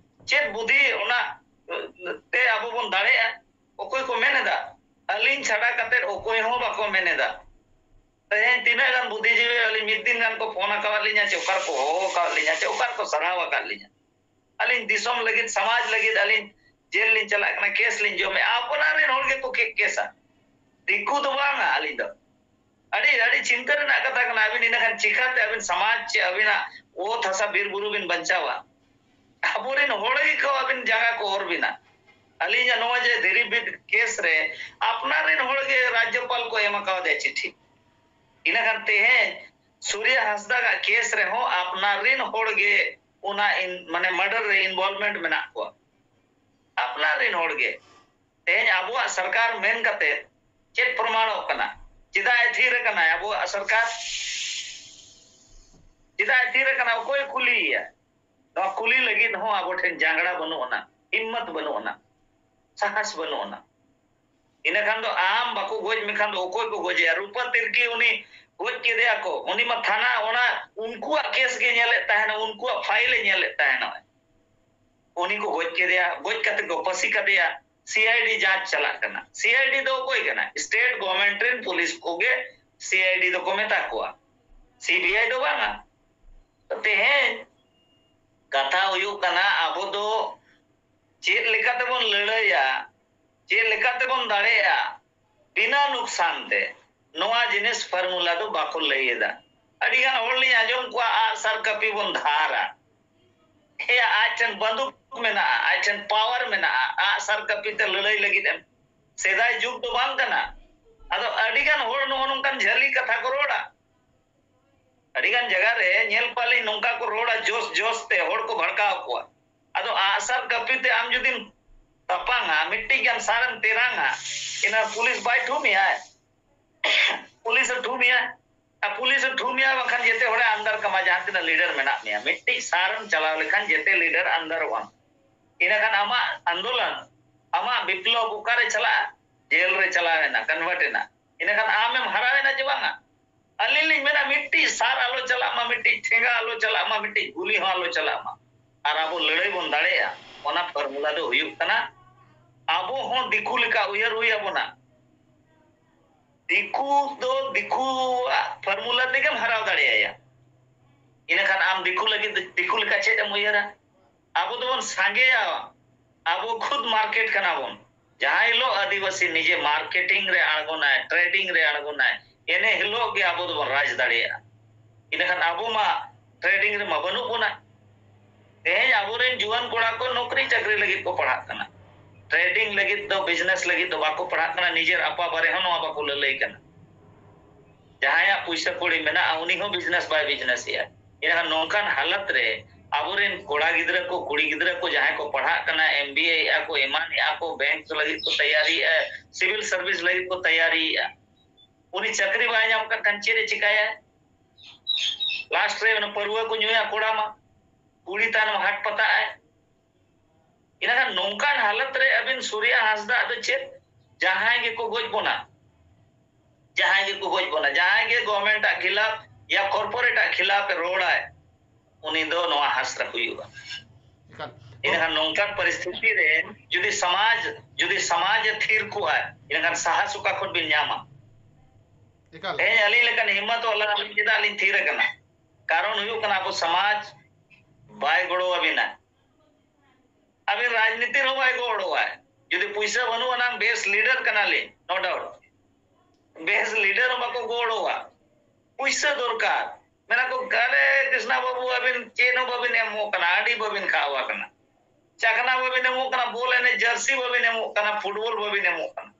ᱪᱮᱫ ᱵᱩᱫᱷᱤ ᱚᱱᱟ ᱛᱮ ᱟᱵᱚ ᱵᱚᱱ ᱫᱟᱲᱮᱭᱟᱜᱼᱟ? ᱚᱠᱚᱭ ᱠᱚ ᱢᱮᱱ ᱮᱫᱟ? ᱟᱹᱞᱤᱧ ᱪᱷᱟᱰᱟ ᱠᱟᱛᱮ ᱚᱠᱚᱭ ᱦᱚᱸ ᱵᱟᱠᱚ ᱢᱮᱱ ᱮᱫᱟ᱾ ᱛᱮᱦᱮᱧ ᱛᱤᱱᱟᱹᱜ ᱜᱟᱱ ᱵᱩᱫᱷᱤᱡᱤᱵᱤ ᱟᱹᱞᱤᱧ ᱢᱤᱫ ᱫᱤᱱ ᱜᱟᱱ ᱠᱚ ᱯᱷᱳᱱ ᱟᱠᱟᱫ ᱞᱤᱧᱟ ᱪᱮ ᱚᱠᱟ ᱨᱮᱠᱚ ᱦᱚᱦᱚ ᱟᱠᱟᱫ ᱞᱤᱧᱟ ᱪᱮ ᱚᱠᱟ ᱨᱮᱠᱚ ᱥᱟᱨᱦᱟᱣ ᱟᱠᱟᱫ ᱞᱤᱧᱟ᱾ ᱟᱹᱞᱤᱧ ᱫᱤᱥᱚᱢ ᱞᱟᱹᱜᱤᱫ, ᱥᱚᱢᱟᱡᱽ ᱞᱟᱹᱜᱤᱫ ᱟᱹᱞᱤᱧ ᱡᱮᱞ ᱞᱤᱧ ᱪᱟᱞᱟᱜ ᱠᱟᱱᱟ, ᱠᱮᱥ ᱞᱤᱧ ᱡᱚᱢᱮᱫᱼᱟ, ᱟᱯᱱᱟᱨ ᱨᱮᱱ ᱦᱚᱲ ᱜᱮᱠᱚ ᱠᱮ-, ᱠᱮᱥᱟ᱾ ᱫᱤᱠᱩ ᱫᱚ ᱵᱟᱝᱟ᱾ ᱟᱹᱞᱤᱧ ᱫᱚ ᱟᱹᱰᱤ, ᱟᱹᱰᱤ ᱪᱤᱱᱛᱟᱹ ᱨᱮᱱᱟᱜ ᱠᱟᱛᱷᱟ ᱠᱟᱱᱟ᱾ ᱟᱹᱵᱤᱱ ᱤᱱᱟᱹ ᱠᱷᱟᱱ ᱪᱤᱠᱟᱹᱛᱮ ᱟᱹᱵᱤᱱ ᱥᱚᱢᱟᱡᱽ ᱪᱮ ᱟᱹᱵᱤᱱᱟᱜ ᱚᱛ ᱦᱟᱥᱟ ᱵᱤᱨ ᱵᱩᱨᱩ ᱵᱤᱱ ᱵᱟᱧᱪᱟᱣᱟ? ᱟᱵᱚᱨᱮᱱ ᱦᱚᱲ ᱜᱮᱠᱚ ᱟᱹᱵᱤᱱ ᱡᱟᱸᱜᱟ ᱠᱚ ᱚᱨ ᱵᱤᱱᱟ᱾ ᱟᱹᱞᱤᱧᱟᱜ ᱱᱚᱣᱟ ᱡᱮ ᱫᱷᱤᱨᱤ ᱵᱤᱫ ᱠᱮᱥ ᱨᱮ ᱟᱯᱱᱟᱨ ᱨᱮᱱ ᱦᱚᱲ ᱜᱮ ᱨᱟᱡᱽᱡᱚᱯᱟᱞ ᱠᱚ ᱮᱢ ᱟᱠᱟᱣᱫᱮᱭᱟ ᱪᱤᱴᱷᱤ᱾ ᱤᱱᱟᱹ ᱠᱷᱟᱱ ᱛᱮᱦᱮᱧ ᱥᱩᱨᱭᱟ ᱦᱟᱸᱥᱫᱟᱜᱟᱜ ᱠᱮᱥ ᱨᱮᱦᱚᱸ ᱟᱯᱱᱟᱨ ᱨᱮᱱ ᱦᱚᱲ ᱜᱮ ᱚᱱᱟ ᱤᱱ-, ᱢᱟᱱᱮ murder ᱨᱮ involvement ᱢᱮᱱᱟᱜ ᱠᱚᱣᱟ᱾ ᱟᱯᱱᱟᱨ ᱨᱮᱱ ᱦᱚᱲ ᱜᱮ᱾ ᱛᱮᱦᱮᱧ ᱟᱵᱚᱣᱟᱜ ᱥᱚᱨᱠᱟᱨ ᱢᱮᱱ ᱠᱟᱛᱮ ᱪᱮᱫ ᱯᱨᱚᱢᱟᱬᱚᱜ ᱠᱟᱱᱟ? ᱪᱮᱫᱟᱜ ᱮ ᱛᱷᱤᱨ ᱟᱠᱟᱱᱟᱭ ᱟᱵᱚᱣᱟᱜ ᱥᱚᱨᱠᱟᱨ? ᱪᱮᱫᱟᱜ ᱮ ᱛᱷᱤᱨ ᱟᱠᱟᱱᱟ? ᱚᱠᱚᱭ ᱠᱩᱞᱤᱭᱮᱭᱟ? ᱱᱚᱣᱟ ᱠᱩᱞᱤ ᱞᱟᱹᱜᱤᱫ ᱦᱚᱸ ᱟᱵᱚ ᱴᱷᱮᱱ ᱡᱟᱸᱜᱲᱟ ᱵᱟᱹᱱᱩᱜ ᱟᱱᱟ, ᱦᱤᱢᱢᱚᱛ ᱵᱟᱹᱱᱩᱜ ᱟᱱᱟ, ᱥᱟᱦᱟᱥ ᱵᱟᱹᱱᱩᱜ ᱟᱱᱟ᱾ ᱤᱱᱟᱹ ᱠᱷᱟᱱ ᱫᱚ ᱟᱢ ᱵᱟᱠᱚ ᱜᱚᱡ ᱢᱮᱠᱷᱟᱱ ᱫᱚ ᱚᱠᱚᱭ ᱠᱚ ᱜᱚᱡᱮᱭᱟ? ᱨᱩᱯᱟ ᱛᱤᱨᱠᱤ ᱩᱱᱤ ᱜᱚᱡ ᱠᱮᱫᱮᱭᱟ ᱠᱚ, ᱩᱱᱤ ᱢᱟ ᱛᱷᱟᱱᱟ ᱚᱱᱟ ᱩᱱᱠᱩᱣᱟᱜ ᱠᱮᱥ ᱜᱮ ᱧᱮᱞᱮᱫ ᱛᱟᱦᱮᱱᱟ, ᱩᱱᱠᱩᱣᱟᱜ ᱯᱷᱟᱭᱤᱞ ᱮ ᱧᱮᱞᱮᱫ ᱛᱟᱦᱮᱱᱟ᱾ ᱩᱱᱤ ᱠᱚ ᱜᱚᱡ ᱠᱮᱫᱮᱭᱟ, ᱜᱚᱡ ᱠᱟᱛᱮ ᱠᱚ ᱯᱟᱹᱥᱤ ᱠᱟᱫᱮᱭᱟ᱾ ᱥᱤ ᱟᱭ ᱰᱤ ᱡᱟᱸᱪ ᱪᱟᱞᱟᱜ ᱠᱟᱱᱟ᱾ ᱥᱤ ᱟᱭ ᱰᱤ ᱫᱚ ᱚᱠᱚᱭ ᱠᱟᱱᱟ? ᱥᱴᱮᱴ ᱜᱚᱵᱷᱚᱨᱱᱢᱮᱱᱴ ᱨᱮᱱ ᱯᱩᱞᱤᱥ ᱠᱚᱜᱮ ᱥᱤ ᱟᱭ ᱰᱤ ᱫᱚᱠᱚ ᱢᱮᱛᱟ ᱠᱚᱣᱟ, ᱥᱤ ᱵᱤ ᱟᱭ ᱫᱚ ᱵᱟᱝᱟ᱾ ᱛᱮᱦᱮᱧ ᱠᱟᱛᱷᱟ ᱦᱩᱭᱩᱜ ᱠᱟᱱᱟ, ᱟᱵᱚ ᱫᱚ ᱪᱮᱫ ᱞᱮᱠᱟ ᱛᱮᱵᱚᱱ ᱞᱟᱹᱲᱦᱟᱹᱭᱟ, ᱪᱮᱫ ᱞᱮᱠᱟ ᱛᱮᱵᱚᱱ ᱫᱟᱲᱮᱭᱟᱜᱼᱟ ᱵᱤᱱᱟ ᱱᱩᱠᱥᱟᱱ ᱛᱮ, ᱱᱚᱣᱟ ᱡᱤᱱᱤᱥ ᱯᱷᱚᱨᱢᱩᱞᱟ ᱫᱚ ᱵᱟᱠᱚ ᱞᱟᱹᱭ ᱮᱫᱟ᱾ ᱟᱹᱰᱤ ᱜᱟᱱ ᱦᱚᱲ ᱞᱤᱧ ᱟᱸᱡᱚᱢ ᱠᱚᱣᱟ, ᱟᱜᱼᱥᱟᱨ ᱠᱟᱹᱯᱤ ᱵᱚᱱ ᱫᱷᱟᱨᱟ᱾ ᱦᱮᱸᱭᱟ, ᱟᱡ ᱴᱷᱮᱱ ᱵᱟᱱᱫᱩᱠ ᱢᱮᱱᱟᱜᱼᱟ, ᱟᱡ ᱴᱷᱮᱱ ᱯᱟᱣᱟᱨ ᱢᱮᱱᱟᱜᱼᱟ, ᱟᱜᱼᱥᱟᱨ ᱠᱟᱹᱯᱤ ᱛᱮ ᱞᱟᱹᱲᱦᱟᱹᱭ ᱞᱟᱹᱜᱤᱫ ᱮᱢ᱾ ᱥᱮᱫᱟᱭ ᱡᱩᱜᱽ ᱫᱚ ᱵᱟᱝ ᱠᱟᱱᱟ᱾ ᱟᱫᱚ ᱟᱹᱰᱤ ᱜᱟᱱ ᱦᱚᱲ ᱱᱚᱜᱼᱚ ᱱᱚᱝᱠᱟᱱ ᱡᱷᱟᱹᱞᱤ ᱠᱟᱛᱷᱟ ᱠᱚ ᱨᱚᱲᱟ᱾ ᱟᱹᱰᱤ ᱜᱟᱱ ᱡᱟᱭᱜᱟ ᱨᱮ ᱧᱮᱞ ᱠᱚᱣᱟᱞᱤᱧ ᱱᱚᱝᱠᱟ ᱠᱚ ᱨᱚᱲᱟ, ᱡᱳᱥ ᱡᱳᱥ ᱛᱮ ᱦᱚᱲ ᱠᱚ ᱵᱷᱟᱲᱠᱟᱣ ᱠᱚᱣᱟ᱾ ᱟᱫᱚ ᱟᱜᱼᱥᱟᱨ ᱠᱟᱹᱯᱤ ᱛᱮ ᱟᱢ ᱡᱩᱫᱤᱢ ᱛᱟᱯᱟᱝᱟ, ᱢᱤᱫᱴᱤᱡ ᱜᱟᱱ ᱥᱟᱨᱮᱢ ᱛᱮᱨᱟᱝᱟ, ᱤᱱᱟᱹ ᱯᱩᱞᱤᱥ ᱵᱟᱭ ᱴᱷᱩ ᱢᱮᱭᱟᱭ? ᱯᱩᱞᱤᱥ ᱮ ᱴᱷᱩ ᱢᱮᱭᱟ? ᱟᱨ ᱯᱩᱞᱤᱥ ᱮ ᱛᱷᱩᱢ ᱢᱮᱭᱟ, ᱵᱟᱝᱠᱷᱟᱱ ᱡᱮᱛᱮ ᱦᱚᱲᱮ ᱟᱱᱫᱟᱨ ᱠᱟᱢᱟ, ᱡᱟᱦᱟᱸ ᱛᱤᱱᱟᱹᱜ ᱞᱤᱰᱟᱨ ᱢᱮᱱᱟᱜ ᱢᱮᱭᱟ᱾ ᱢᱤᱫᱴᱤᱡ ᱥᱟᱨᱮᱢ ᱪᱟᱞᱟᱣ ᱞᱮᱠᱷᱟᱱ ᱡᱮᱛᱮ ᱞᱤᱰᱟᱨ ᱟᱱᱫᱟᱨᱚᱜ ᱟᱢ᱾ ᱤᱱᱟᱹᱠᱷᱟᱱ ᱟᱢᱟᱜ ᱟᱱᱫᱳᱞᱚᱱ, ᱟᱢᱟᱜ ᱵᱤᱯᱞᱚᱵ ᱚᱠᱟᱨᱮ ᱪᱟᱞᱟᱜᱼᱟ? ᱡᱮᱞ ᱨᱮ ᱪᱟᱞᱟᱣ ᱮᱱᱟ, ᱠᱚᱱᱵᱷᱟᱨᱴ ᱮᱱᱟ᱾ ᱤᱱᱟᱹᱠᱷᱟᱱ ᱟᱢᱮᱢ ᱦᱟᱨᱟᱣ ᱮᱱᱟ ᱪᱮ ᱵᱟᱝᱟ? ᱟᱹᱞᱤᱧ ᱞᱤᱧ ᱢᱮᱱᱟ, ᱢᱤᱫᱴᱤᱡ ᱥᱟᱨ ᱟᱞᱚ ᱪᱟᱞᱟᱜ ᱢᱟ, ᱢᱤᱫᱴᱤᱡ ᱴᱷᱮᱸᱜᱟ ᱟᱞᱚ ᱪᱟᱞᱟᱜ ᱢᱟ, ᱢᱤᱫᱴᱤᱡ ᱜᱩᱞᱤ ᱦᱚᱸ ᱟᱞᱚ ᱪᱟᱞᱟᱜ ᱢᱟ᱾ ᱟᱨ ᱟᱵᱚ ᱞᱟᱹᱲᱦᱟᱹᱭ ᱵᱚᱱ ᱫᱟᱲᱮᱭᱟᱜᱼᱟ᱾ ᱚᱱᱟ ᱯᱷᱚᱨᱢᱩᱞᱟ ᱫᱚ ᱦᱩᱭᱩᱜ ᱠᱟᱱᱟ, ᱟᱵᱚ ᱦᱚᱸ ᱫᱤᱠᱩ ᱞᱮᱠᱟ ᱩᱭᱦᱟᱹᱨ ᱦᱩᱭ ᱟᱵᱚᱱᱟ᱾ ᱫᱤᱠᱩ ᱫᱚ ᱫᱤᱠᱩᱣᱟᱜ ᱯᱷᱚᱨᱢᱩᱞᱟ ᱛᱮᱜᱮᱢ ᱦᱟᱨᱟᱣ ᱫᱟᱲᱮᱭᱟᱭᱟ᱾ ᱤᱱᱟᱹᱠᱷᱟᱱ ᱟᱢ ᱫᱤᱠᱩ ᱞᱟᱹᱜᱤᱫ, ᱫᱤᱠᱩ ᱞᱮᱠᱟ ᱪᱮᱫ ᱮᱢ ᱩᱭᱦᱟᱹᱨᱟ? ᱟᱵᱚ ᱫᱚᱵᱚᱱ ᱥᱟᱸᱜᱮᱭᱟ, ᱟᱵᱚ ᱠᱷᱩᱫ ᱢᱟᱨᱠᱮᱴ ᱠᱟᱱᱟ ᱵᱚᱱ᱾ ᱡᱟᱦᱟᱸ ᱦᱤᱞᱳᱜ ᱟᱹᱫᱤᱵᱟᱹᱥᱤ ᱱᱤᱡᱮ ᱢᱟᱨᱠᱮᱴᱤᱝ ᱨᱮ ᱟᱬᱜᱚᱱᱟᱭ, ᱴᱨᱮᱰᱤᱝ ᱨᱮ ᱟᱬᱜᱚᱱᱟᱭ, ᱤᱱᱟᱹ ᱦᱤᱞᱳᱜ ᱜᱮ ᱟᱵᱚ ᱫᱚᱵᱚᱱ ᱨᱟᱡᱽ ᱫᱟᱲᱮᱭᱟᱜᱼᱟ᱾ ᱤᱱᱟᱹᱠᱷᱟᱱ ᱟᱵᱚ ᱢᱟ ᱴᱨᱮᱰᱤᱝ ᱨᱮᱢᱟ ᱵᱟᱹᱱᱩᱜ ᱵᱚᱱᱟ᱾ ᱛᱮᱦᱮᱧ ᱟᱵᱚᱨᱮᱱ ᱡᱩᱣᱟᱹᱱ ᱠᱚᱲᱟ ᱠᱚ ᱱᱚᱠᱨᱤ ᱪᱟᱹᱠᱨᱤ ᱞᱟᱹᱜᱤᱫ ᱠᱚ ᱯᱟᱲᱦᱟᱜ ᱠᱟᱱᱟ, ᱴᱨᱮᱰᱤᱝ ᱞᱟᱹᱜᱤᱫ ᱫᱚ, ᱵᱤᱡᱽᱱᱮᱥ ᱞᱟᱹᱜᱤᱫ ᱫᱚ ᱵᱟᱠᱚ ᱯᱟᱲᱦᱟᱜ ᱠᱟᱱᱟ, ᱱᱤᱡᱮᱨ ᱟᱯᱟ ᱵᱟᱨᱮ ᱦᱚᱸ ᱱᱚᱣᱟ ᱵᱟᱠᱚ ᱞᱟᱹᱞᱟᱹᱭ ᱠᱟᱱᱟ᱾ ᱡᱟᱦᱟᱸᱭᱟᱜ ᱯᱩᱭᱥᱟᱹ ᱠᱩᱲᱤ ᱢᱮᱱᱟᱜᱼᱟ, ᱩᱱᱤ ᱦᱚᱸ ᱵᱤᱡᱽᱱᱮᱥ ᱵᱟᱭ ᱵᱤᱡᱽᱱᱮᱥ ᱮᱜᱼᱟ᱾ ᱮᱱᱠᱷᱟᱱ ᱱᱚᱝᱠᱟᱱ ᱦᱟᱞᱚᱛ ᱨᱮ ᱟᱵᱚᱨᱮᱱ ᱠᱚᱲᱟ ᱜᱤᱫᱽᱨᱟᱹ ᱠᱚ, ᱠᱩᱲᱤ ᱜᱤᱫᱽᱨᱟᱹ ᱠᱚ ᱡᱟᱦᱟᱸᱭ ᱠᱚ ᱯᱟᱲᱦᱟᱜ ᱠᱟᱱᱟ, ᱮᱢ ᱵᱤ ᱮ ᱮᱜᱼᱟ ᱠᱚ, ᱮᱢᱟᱱ ᱮᱜᱼᱟ ᱠᱚ, ᱵᱮᱝᱠ ᱞᱟᱹᱜᱤᱫ ᱠᱚ ᱛᱮᱭᱟᱨᱤᱭᱮᱜᱼᱟ, ᱥᱤᱵᱤᱞ ᱥᱟᱨᱵᱷᱤᱥ ᱞᱟᱹᱜᱤᱫ ᱠᱚ ᱛᱮᱭᱟᱨᱤᱭᱮᱜᱼᱟ, ᱩᱱᱤ ᱪᱟᱹᱠᱨᱤ ᱵᱟᱭ ᱧᱟᱢ ᱠᱟᱜ ᱠᱷᱟᱱ ᱪᱮᱫ ᱮ ᱪᱤᱠᱟᱹᱭᱟ? ᱞᱟᱥᱴ ᱨᱮ ᱚᱱᱟ ᱯᱟᱹᱨᱣᱟᱹ ᱠᱚ ᱧᱩᱭᱟ ᱠᱚᱲᱟ ᱢᱟ, ᱠᱩᱲᱤ ᱛᱟᱭᱱᱚᱢ ᱦᱟᱴ ᱯᱟᱛᱟᱜ ᱟᱭ᱾ ᱤᱱᱟᱹᱠᱷᱟᱱ ᱱᱚᱝᱠᱟᱱ ᱦᱟᱞᱚᱛ ᱨᱮ ᱟᱹᱵᱤᱱ ᱥᱩᱨᱭᱟ ᱦᱟᱸᱥᱫᱟ ᱫᱚ ᱪᱮᱫ, ᱡᱟᱦᱟᱸᱭ ᱜᱮᱠᱚ ᱜᱚᱡ ᱵᱚᱱᱟ, ᱡᱟᱦᱟᱸᱭ ᱜᱮᱠᱚ ᱜᱚᱡ ᱵᱚᱱᱟ, ᱡᱟᱦᱟᱸᱭ ᱜᱮ ᱜᱚᱵᱷᱚᱨᱱᱢᱮᱱᱴ ᱟᱜ ᱠᱷᱤᱞᱟᱯ ᱭᱟ ᱠᱚᱨᱯᱳᱨᱮᱴ ᱟᱜ ᱠᱷᱤᱞᱟᱯ ᱮ ᱨᱚᱲᱟᱭ, ᱩᱱᱤ ᱫᱚ ᱱᱚᱣᱟ ᱦᱟᱥᱨᱟ ᱦᱩᱭᱩᱜᱼᱟ᱾ ᱮᱠᱟᱞ᱾ ᱤᱱᱟᱹᱠᱷᱟᱱ ᱱᱚᱝᱠᱟᱱ ᱯᱚᱨᱤᱥᱛᱷᱤᱛᱤ ᱨᱮ ᱡᱩᱫᱤ ᱥᱚᱢᱟᱡᱽ, ᱡᱩᱫᱤ ᱥᱚᱢᱟᱡᱽ ᱮ ᱛᱷᱤᱨ ᱠᱚᱜᱼᱟ, ᱤᱱᱟᱹᱠᱷᱟᱱ ᱥᱟᱦᱟᱥ ᱚᱠᱟ ᱠᱷᱚᱱ ᱵᱤᱱ ᱧᱟᱢᱟ? ᱮᱠᱟᱞ᱾ ᱛᱮᱦᱮᱧ ᱟᱹᱞᱤᱧ ᱞᱮᱠᱟᱱ ᱦᱤᱢᱢᱚᱛ ᱣᱟᱞᱟ ᱟᱹᱞᱤᱧ ᱪᱮᱫᱟᱜ ᱞᱤᱧ ᱛᱷᱤᱨ ᱟᱠᱟᱱᱟ? ᱠᱟᱨᱚᱱ ᱦᱩᱭᱩᱜ ᱠᱟᱱᱟ, ᱟᱵᱚ ᱥᱚᱢᱟᱡᱽ ᱵᱟᱭ ᱜᱚᱲᱚ ᱟᱵᱤᱱᱟ᱾ ᱟᱵᱤᱱ ᱨᱟᱡᱽᱱᱤᱛᱤ ᱨᱮᱦᱚᱸ ᱵᱟᱭ ᱜᱚᱲᱚᱣᱟᱭ᱾ ᱡᱩᱫᱤ ᱯᱩᱭᱥᱟᱹ ᱵᱟᱹᱱᱩᱜ ᱟᱱᱟᱝ, ᱵᱮᱥ ᱞᱤᱰᱟᱨ ᱠᱟᱱᱟᱞᱤᱧ, no doubt, ᱵᱮᱥ ᱞᱤᱰᱟᱨ ᱦᱚᱸ ᱵᱟᱠᱚ ᱜᱚᱲᱚᱣᱟ᱾ ᱯᱩᱭᱥᱟᱹ ᱫᱚᱨᱠᱟᱨ᱾ ᱢᱮᱱᱟ ᱠᱚ, "ᱟᱨᱮ ᱠᱨᱤᱥᱱᱟ ᱵᱟᱹᱵᱩ, ᱟᱹᱵᱤᱱ ᱪᱮᱫ ᱦᱚᱸ ᱵᱟᱹᱵᱤᱱ ᱮᱢᱚᱜ ᱠᱟᱱᱟ, ᱟᱹᱰᱤ ᱵᱟᱹᱵᱤᱱ ᱠᱷᱟᱣᱟ ᱠᱟᱱᱟ, ᱪᱟᱠᱷᱱᱟ ᱵᱟᱹᱵᱤᱱ ᱮᱢᱚᱜ ᱠᱟᱱᱟ, ᱵᱚᱞ ᱮᱱᱮᱡ ᱡᱟᱹᱨᱥᱤ ᱵᱟᱹᱵᱤᱱ ᱮᱢᱚᱜ ᱠᱟᱱᱟ, ᱯᱷᱩᱴᱵᱚᱞ ᱵᱟᱹᱵᱤᱱ ᱮᱢᱚᱜ ᱠᱟᱱᱟ᱾"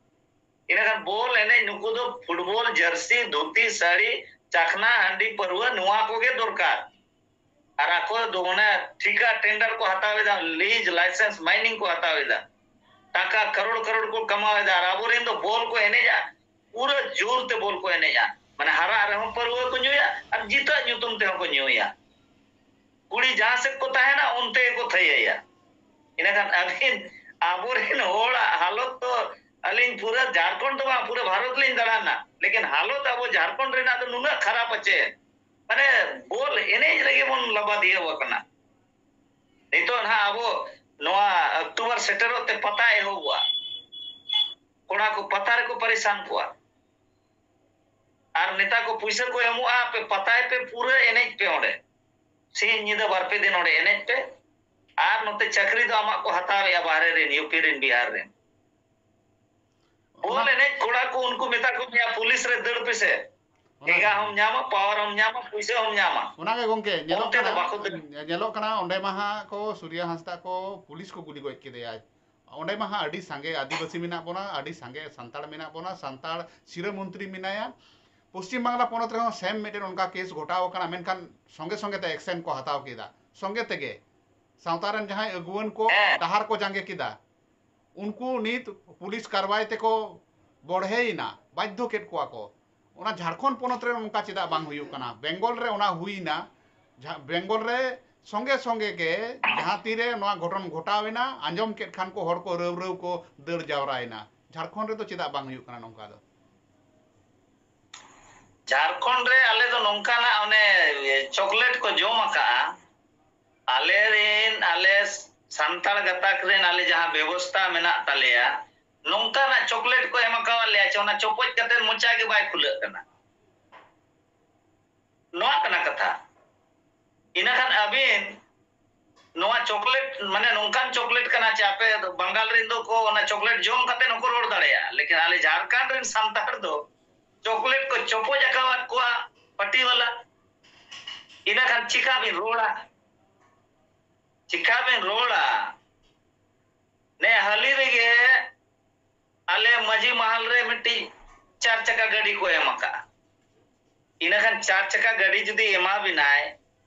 ᱤᱱᱟᱹᱠᱷᱟᱱ ᱵᱚᱞ ᱮᱱᱮᱡ, ᱱᱩᱠᱩ ᱫᱚ ᱯᱷᱩᱴᱵᱚᱞ ᱡᱟᱹᱨᱥᱤ, ᱫᱷᱩᱛᱤ, ᱥᱟᱹᱲᱤ, ᱪᱟᱠᱷᱱᱟ, ᱦᱟᱺᱰᱤ, ᱯᱟᱹᱨᱣᱟᱹ, ᱱᱚᱣᱟ ᱠᱚᱜᱮ ᱫᱚᱨᱠᱟᱨ᱾ ᱟᱨ ᱟᱠᱚ ᱫᱚ ᱚᱱᱮ ᱴᱷᱤᱠᱟ ᱴᱮᱱᱰᱟᱨ ᱠᱚ ᱦᱟᱛᱟᱣ ᱮᱫᱟ, ᱞᱤᱡ, ᱞᱟᱭᱥᱮᱱᱥ, ᱢᱟᱭᱱᱤᱝ ᱠᱚ ᱦᱟᱛᱟᱣ ᱮᱫᱟ, ᱴᱟᱠᱟ ᱠᱟᱨᱳᱲ ᱠᱟᱨᱳᱲ ᱠᱚ ᱠᱟᱢᱟᱣ ᱮᱫᱟ, ᱟᱨ ᱟᱵᱚᱨᱮᱱ ᱫᱚ ᱵᱚᱞ ᱠᱚ ᱮᱱᱮᱡᱟ, ᱯᱩᱨᱟᱹ ᱡᱳᱨ ᱛᱮ ᱵᱚᱞ ᱠᱚ ᱮᱱᱮᱡᱟ᱾ ᱢᱟᱱᱮ ᱦᱟᱨᱟᱜ ᱨᱮᱦᱚᱸ ᱯᱟᱹᱨᱣᱟᱹ ᱠᱚ ᱧᱩᱭᱟ ᱟᱨ ᱡᱤᱛᱟᱹᱜ ᱧᱩᱛᱩᱢ ᱛᱮᱦᱚᱸ ᱠᱚ ᱧᱩᱭᱟ᱾ ᱠᱩᱲᱤ ᱡᱟᱦᱟᱸ ᱥᱮᱫ ᱠᱚ ᱛᱟᱦᱮᱱᱟ ᱚᱱᱛᱮ ᱜᱮᱠᱚ ᱛᱷᱟᱹᱭᱟᱹᱭᱟ᱾ ᱤᱱᱟᱹᱠᱷᱟᱱ ᱟᱹᱵᱤᱱ ᱟᱵᱚᱨᱮᱱ ᱦᱚᱲᱟᱜ ᱦᱟᱞᱚᱛ ᱫᱚ, ᱟᱹᱞᱤᱧ ᱯᱩᱨᱟᱹ ᱡᱷᱟᱲᱠᱷᱚᱸᱰ ᱫᱚ ᱵᱟᱝ, ᱯᱩᱨᱟᱹ ᱵᱷᱟᱨᱚᱛ ᱞᱤᱧ ᱫᱟᱬᱟᱱᱟ, ᱞᱮᱠᱤᱱ ᱦᱟᱞᱚᱛ ᱟᱵᱚ ᱡᱷᱟᱲᱠᱷᱚᱸᱰ ᱨᱮᱱᱟᱜ ᱫᱚ ᱱᱩᱱᱟᱹᱜ ᱠᱷᱟᱨᱟᱯ ᱟᱪᱮ, ᱢᱟᱱᱮ ᱵᱚᱞ ᱮᱱᱮᱡ ᱨᱮᱜᱮ ᱵᱚᱱ ᱞᱟᱵᱟᱫᱤᱭᱟᱹ ᱟᱠᱟᱱᱟ᱾ ᱱᱤᱛᱚᱜ ᱱᱟᱦᱟᱜ ᱟᱵᱚ ᱱᱚᱣᱟ ᱚᱠᱴᱳᱵᱟᱨ ᱥᱮᱴᱮᱨᱚᱜ ᱛᱮ ᱯᱟᱛᱟ ᱮᱦᱚᱵᱚᱜᱼᱟ᱾ ᱠᱚᱲᱟ ᱠᱚ ᱯᱟᱛᱟ ᱨᱮᱠᱚ ᱯᱟᱨᱤᱥᱟᱱ ᱠᱚᱣᱟ᱾ ᱟᱨ ᱱᱮᱛᱟ ᱠᱚ ᱯᱩᱭᱥᱟᱹ ᱠᱚ ᱮᱢᱚᱜᱼᱟ, ᱟᱯᱮ ᱯᱟᱛᱟᱭ ᱯᱮ, ᱯᱩᱨᱟᱹ ᱮᱱᱮᱡ ᱯᱮ ᱚᱸᱰᱮ᱾ ᱥᱤᱧ ᱧᱤᱫᱟᱹ ᱵᱟᱨ ᱯᱮ ᱫᱤᱱ ᱚᱸᱰᱮ ᱮᱱᱮᱡ ᱯᱮ᱾ ᱟᱨ ᱱᱚᱛᱮ ᱪᱟᱹᱠᱨᱤ ᱫᱚ ᱟᱢᱟᱜ ᱠᱚ ᱦᱟᱛᱟᱣᱮᱜᱼᱟ ᱵᱟᱦᱨᱮ ᱨᱮᱱ, ᱭᱩ ᱯᱤ ᱨᱮᱱ, ᱵᱤᱦᱟᱨ ᱨᱮᱱ᱾ ᱵᱚᱞ ᱚᱱᱟ ᱮᱱᱮᱡ ᱠᱚᱲᱟ ᱠᱚ ᱩᱱᱠᱩ ᱢᱮᱛᱟ ᱠᱚ ᱢᱮᱭᱟ ᱯᱩᱞᱤᱥ ᱨᱮ ᱫᱟᱹᱲ ᱯᱮᱥᱮ᱾ ᱚᱱᱟ ᱴᱷᱮᱜᱟ ᱦᱚᱸᱢ ᱧᱟᱢᱟ, ᱯᱟᱣᱟᱨ ᱦᱚᱸᱢ ᱧᱟᱢᱟ, ᱯᱩᱭᱥᱟᱹ ᱦᱚᱸᱢ ᱧᱟᱢᱟ᱾ ᱚᱱᱟ ᱜᱮ ᱜᱚᱝᱠᱮ ᱧᱮᱞᱚᱜ ᱚᱱᱛᱮ ᱫᱚ ᱠᱟᱱᱟ, ᱵᱟᱠᱚ ᱫᱟᱹᱲ᱾ ᱧᱮᱞᱚᱜ ᱠᱟᱱᱟ ᱚᱸᱰᱮ ᱢᱟ ᱦᱟᱸᱜ ᱠᱚ ᱥᱩᱨᱭᱟ ᱦᱟᱸᱥᱫᱟ ᱠᱚ ᱯᱩᱞᱤᱥ ᱠᱚ ᱜᱩᱞᱤ ᱜᱚᱡ ᱠᱮᱫᱮᱭᱟ᱾ ᱚᱸᱰᱮ ᱢᱟ ᱦᱟᱸᱜ ᱟᱹᱰᱤ ᱥᱟᱸᱜᱮ ᱟᱹᱫᱤᱵᱟᱹᱥᱤ ᱢᱮᱱᱟᱜ ᱵᱚᱱᱟ, ᱟᱹᱰᱤ ᱥᱟᱸᱜᱮ ᱥᱟᱱᱛᱟᱲ ᱢᱮᱱᱟᱜ ᱵᱚᱱᱟ, ᱥᱟᱱᱛᱟᱲ ᱥᱤᱨᱟᱹ ᱢᱚᱱᱛᱨᱤ ᱢᱮᱱᱟᱭᱟ᱾ ᱯᱚᱥᱪᱤᱢ ᱵᱟᱝᱞᱟ ᱯᱚᱱᱚᱛ ᱨᱮᱦᱚᱸ ᱥᱮᱢ ᱢᱤᱫᱴᱮᱱ ᱚᱱᱠᱟ ᱠᱮᱥ ᱜᱷᱚᱴᱟᱣ ᱟᱠᱟᱱᱟ, ᱢᱮᱱᱠᱷᱟᱱ ᱥᱚᱸᱜᱮ ᱥᱚᱸᱜᱮ ᱛᱮ ᱮᱠᱥᱮᱱ ᱠᱚ ᱦᱟᱛᱟᱣ ᱠᱮᱫᱟ᱾ ᱥᱚᱸᱜᱮ ᱛᱮᱜᱮ ᱥᱟᱶᱛᱟ ᱨᱮᱱ ᱡᱟᱦᱟᱸᱭ ᱟᱹᱜᱩᱣᱟᱹᱱ ᱠᱚ ᱦᱮᱸ᱾ ᱰᱟᱦᱟᱨ ᱠᱚ ᱡᱟᱸᱜᱮ ᱠᱮᱫᱟ᱾ ᱩᱱᱠᱩ ᱱᱤᱛ ᱯᱩᱞᱤᱥ ᱠᱟᱨᱣᱟᱭ ᱛᱮᱠᱚ ᱵᱚᱲᱦᱮᱭᱮᱱᱟ, ᱵᱟᱫᱽᱫᱷᱚ ᱠᱮᱫ ᱠᱚᱣᱟ ᱠᱚ᱾ ᱚᱱᱟ ᱡᱷᱟᱲᱠᱷᱚᱸᱰ ᱯᱚᱱᱚᱛ ᱨᱮ ᱚᱱᱠᱟ ᱪᱮᱫᱟᱜ ᱵᱟᱝ ᱦᱩᱭᱩᱜ ᱠᱟᱱᱟ? ᱵᱮᱝᱜᱚᱞ ᱨᱮ ᱚᱱᱟ ᱦᱩᱭᱱᱟ, ᱡᱷᱟ-, ᱵᱮᱝᱜᱚᱞ ᱨᱮ ᱥᱚᱸᱜᱮ ᱥᱚᱸᱜᱮ ᱜᱮ ᱡᱟᱦᱟᱸ ᱛᱤᱨᱮ ᱱᱚᱣᱟ ᱜᱷᱚᱴᱚᱱ ᱜᱷᱚᱴᱟᱣ ᱮᱱᱟ, ᱟᱸᱡᱚᱢ ᱠᱮᱫ ᱠᱷᱟᱱ ᱠᱚ ᱦᱚᱲ ᱠᱚ ᱨᱟᱹᱣ ᱨᱟᱹᱣ ᱠᱚ ᱫᱟᱹᱲ ᱡᱟᱣᱨᱟᱭᱮᱱᱟ᱾ ᱡᱷᱟᱲᱠᱷᱚᱸᱰ ᱨᱮᱫᱚ ᱪᱮᱫᱟᱜ ᱵᱟᱝ ᱦᱩᱭᱩᱜ ᱠᱟᱱᱟ ᱱᱚᱝᱠᱟ ᱫᱚ? ᱡᱷᱟᱲᱠᱷᱚᱸᱰ ᱨᱮ ᱟᱞᱮ ᱫᱚ ᱱᱚᱝᱠᱟᱱᱟᱜ ᱚᱱᱮ ᱪᱚᱠᱞᱮᱴ ᱠᱚ ᱡᱚᱢ ᱟᱠᱟᱜᱼᱟ, ᱟᱞᱮ ᱨᱮᱱ, ᱟᱞᱮ ᱥᱟᱱᱛᱟᱲ ᱜᱟᱛᱟᱠ ᱨᱮᱱ ᱟᱞᱮ ᱡᱟᱦᱟᱸ ᱵᱮᱵᱚᱥᱛᱟ ᱢᱮᱱᱟᱜ ᱛᱟᱞᱮᱭᱟ, ᱱᱚᱝᱠᱟᱱᱟᱜ ᱪᱚᱠᱞᱮᱴ ᱠᱚ ᱮᱢ ᱟᱠᱟᱣᱟᱫ ᱞᱮᱭᱟ ᱪᱮ ᱚᱱᱟ ᱪᱚᱯᱚᱡ ᱠᱟᱛᱮ ᱢᱚᱪᱟ ᱜᱮ ᱵᱟᱭ ᱠᱷᱩᱞᱟᱹᱜ ᱠᱟᱱᱟ᱾ ᱱᱚᱣᱟ ᱠᱟᱱᱟ ᱠᱟᱛᱷᱟ᱾ ᱤᱱᱟᱹᱠᱷᱟᱱ ᱟᱹᱵᱤᱱ ᱱᱚᱣᱟ ᱪᱚᱠᱞᱮᱴ, ᱢᱟᱱᱮ ᱱᱚᱝᱠᱟᱱ ᱪᱚᱠᱞᱮᱴ ᱠᱟᱱᱟ ᱪᱮ ᱟᱯᱮ ᱵᱟᱝᱜᱟᱞ ᱨᱮᱱ ᱫᱚ ᱠᱚ ᱚᱱᱟ ᱪᱚᱠᱞᱮᱴ ᱡᱚᱢ ᱠᱟᱛᱮ ᱦᱚᱸᱠᱚ ᱨᱚᱲ ᱫᱟᱲᱮᱭᱟᱜᱼᱟ, ᱞᱮᱠᱤᱱ ᱟᱞᱮ ᱡᱷᱟᱲᱠᱷᱚᱸᱰ ᱨᱮᱱ ᱥᱟᱱᱛᱟᱲ ᱫᱚ ᱪᱚᱠᱞᱮᱴ ᱠᱚ ᱪᱚᱯᱚᱡ ᱟᱠᱟᱣᱟᱫ ᱠᱚᱣᱟ ᱯᱟᱹᱴᱤ ᱵᱟᱞᱟ᱾ ᱤᱱᱟᱹᱠᱷᱟᱱ ᱪᱤᱠᱟ ᱵᱤᱱ ᱨᱚᱲᱟ? ᱪᱤᱠᱟ ᱵᱤᱱ ᱨᱚᱲᱟ? ᱱᱮ ᱦᱟᱹᱞᱤ ᱨᱮᱜᱮ ᱟᱞᱮ ᱢᱟᱹᱡᱷᱤ ᱢᱟᱦᱟᱞ ᱨᱮ ᱢᱤᱫᱴᱤᱡ ᱪᱟᱨ ᱪᱟᱠᱟ ᱜᱟᱹᱰᱤ ᱠᱚ ᱮᱢ ᱟᱠᱟᱫᱼᱟ᱾ ᱤᱱᱟᱹᱠᱷᱟᱱ ᱪᱟᱨ ᱪᱟᱠᱟ ᱜᱟᱹᱰᱤ ᱡᱩᱫᱤ ᱮᱢᱟ ᱵᱤᱱᱟᱭ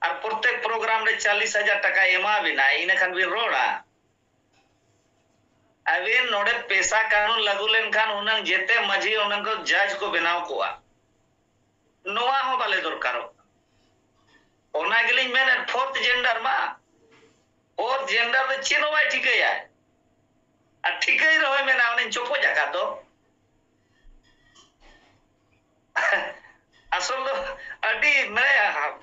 ᱟᱨ ᱯᱨᱚᱛᱮᱠ ᱯᱨᱳᱜᱨᱟᱢ ᱨᱮ ᱪᱟᱞᱤᱥ ᱦᱟᱡᱟᱨ ᱴᱟᱠᱟ ᱮᱢᱟ ᱵᱤᱱᱟᱭ, ᱤᱱᱟᱹᱠᱷᱟᱱ ᱵᱤᱱ ᱨᱚᱲᱟ? ᱟᱹᱵᱤᱱ ᱱᱚᱰᱮ ᱯᱮᱥᱟ ᱠᱟᱹᱱᱩᱱ ᱞᱟᱹᱜᱩ ᱞᱮᱱᱠᱷᱟᱱ ᱦᱩᱱᱟᱹᱝ ᱡᱮᱛᱮ ᱢᱟᱹᱡᱷᱤ ᱦᱩᱱᱟᱹᱝ ᱠᱚ ᱡᱟᱡᱽ ᱠᱚ ᱵᱮᱱᱟᱣ ᱠᱚᱜᱼᱟ᱾ ᱱᱚᱣᱟ ᱦᱚᱸ ᱵᱟᱞᱮ ᱫᱚᱨᱠᱟᱨᱚᱜ ᱠᱟᱱᱟ᱾ ᱚᱱᱟ ᱜᱮᱞᱤᱧ ᱢᱮᱱᱮᱫ, fourth gender ᱢᱟ, fourth gender ᱫᱚ ᱪᱮᱫ ᱦᱚᱸ ᱵᱟᱭ ᱴᱷᱤᱠᱟᱹᱭᱟ᱾ ᱟᱨ ᱴᱷᱤᱠᱟᱹᱭ ᱨᱮᱦᱚᱸᱭ ᱢᱮᱱᱟ, ᱚᱱᱮᱧ ᱪᱚᱯᱚᱡ ᱟᱠᱟᱫ ᱫᱚ᱾ ᱟᱥᱚᱞ ᱫᱚ ᱟᱹᱰᱤ, ᱢᱟᱱᱮ,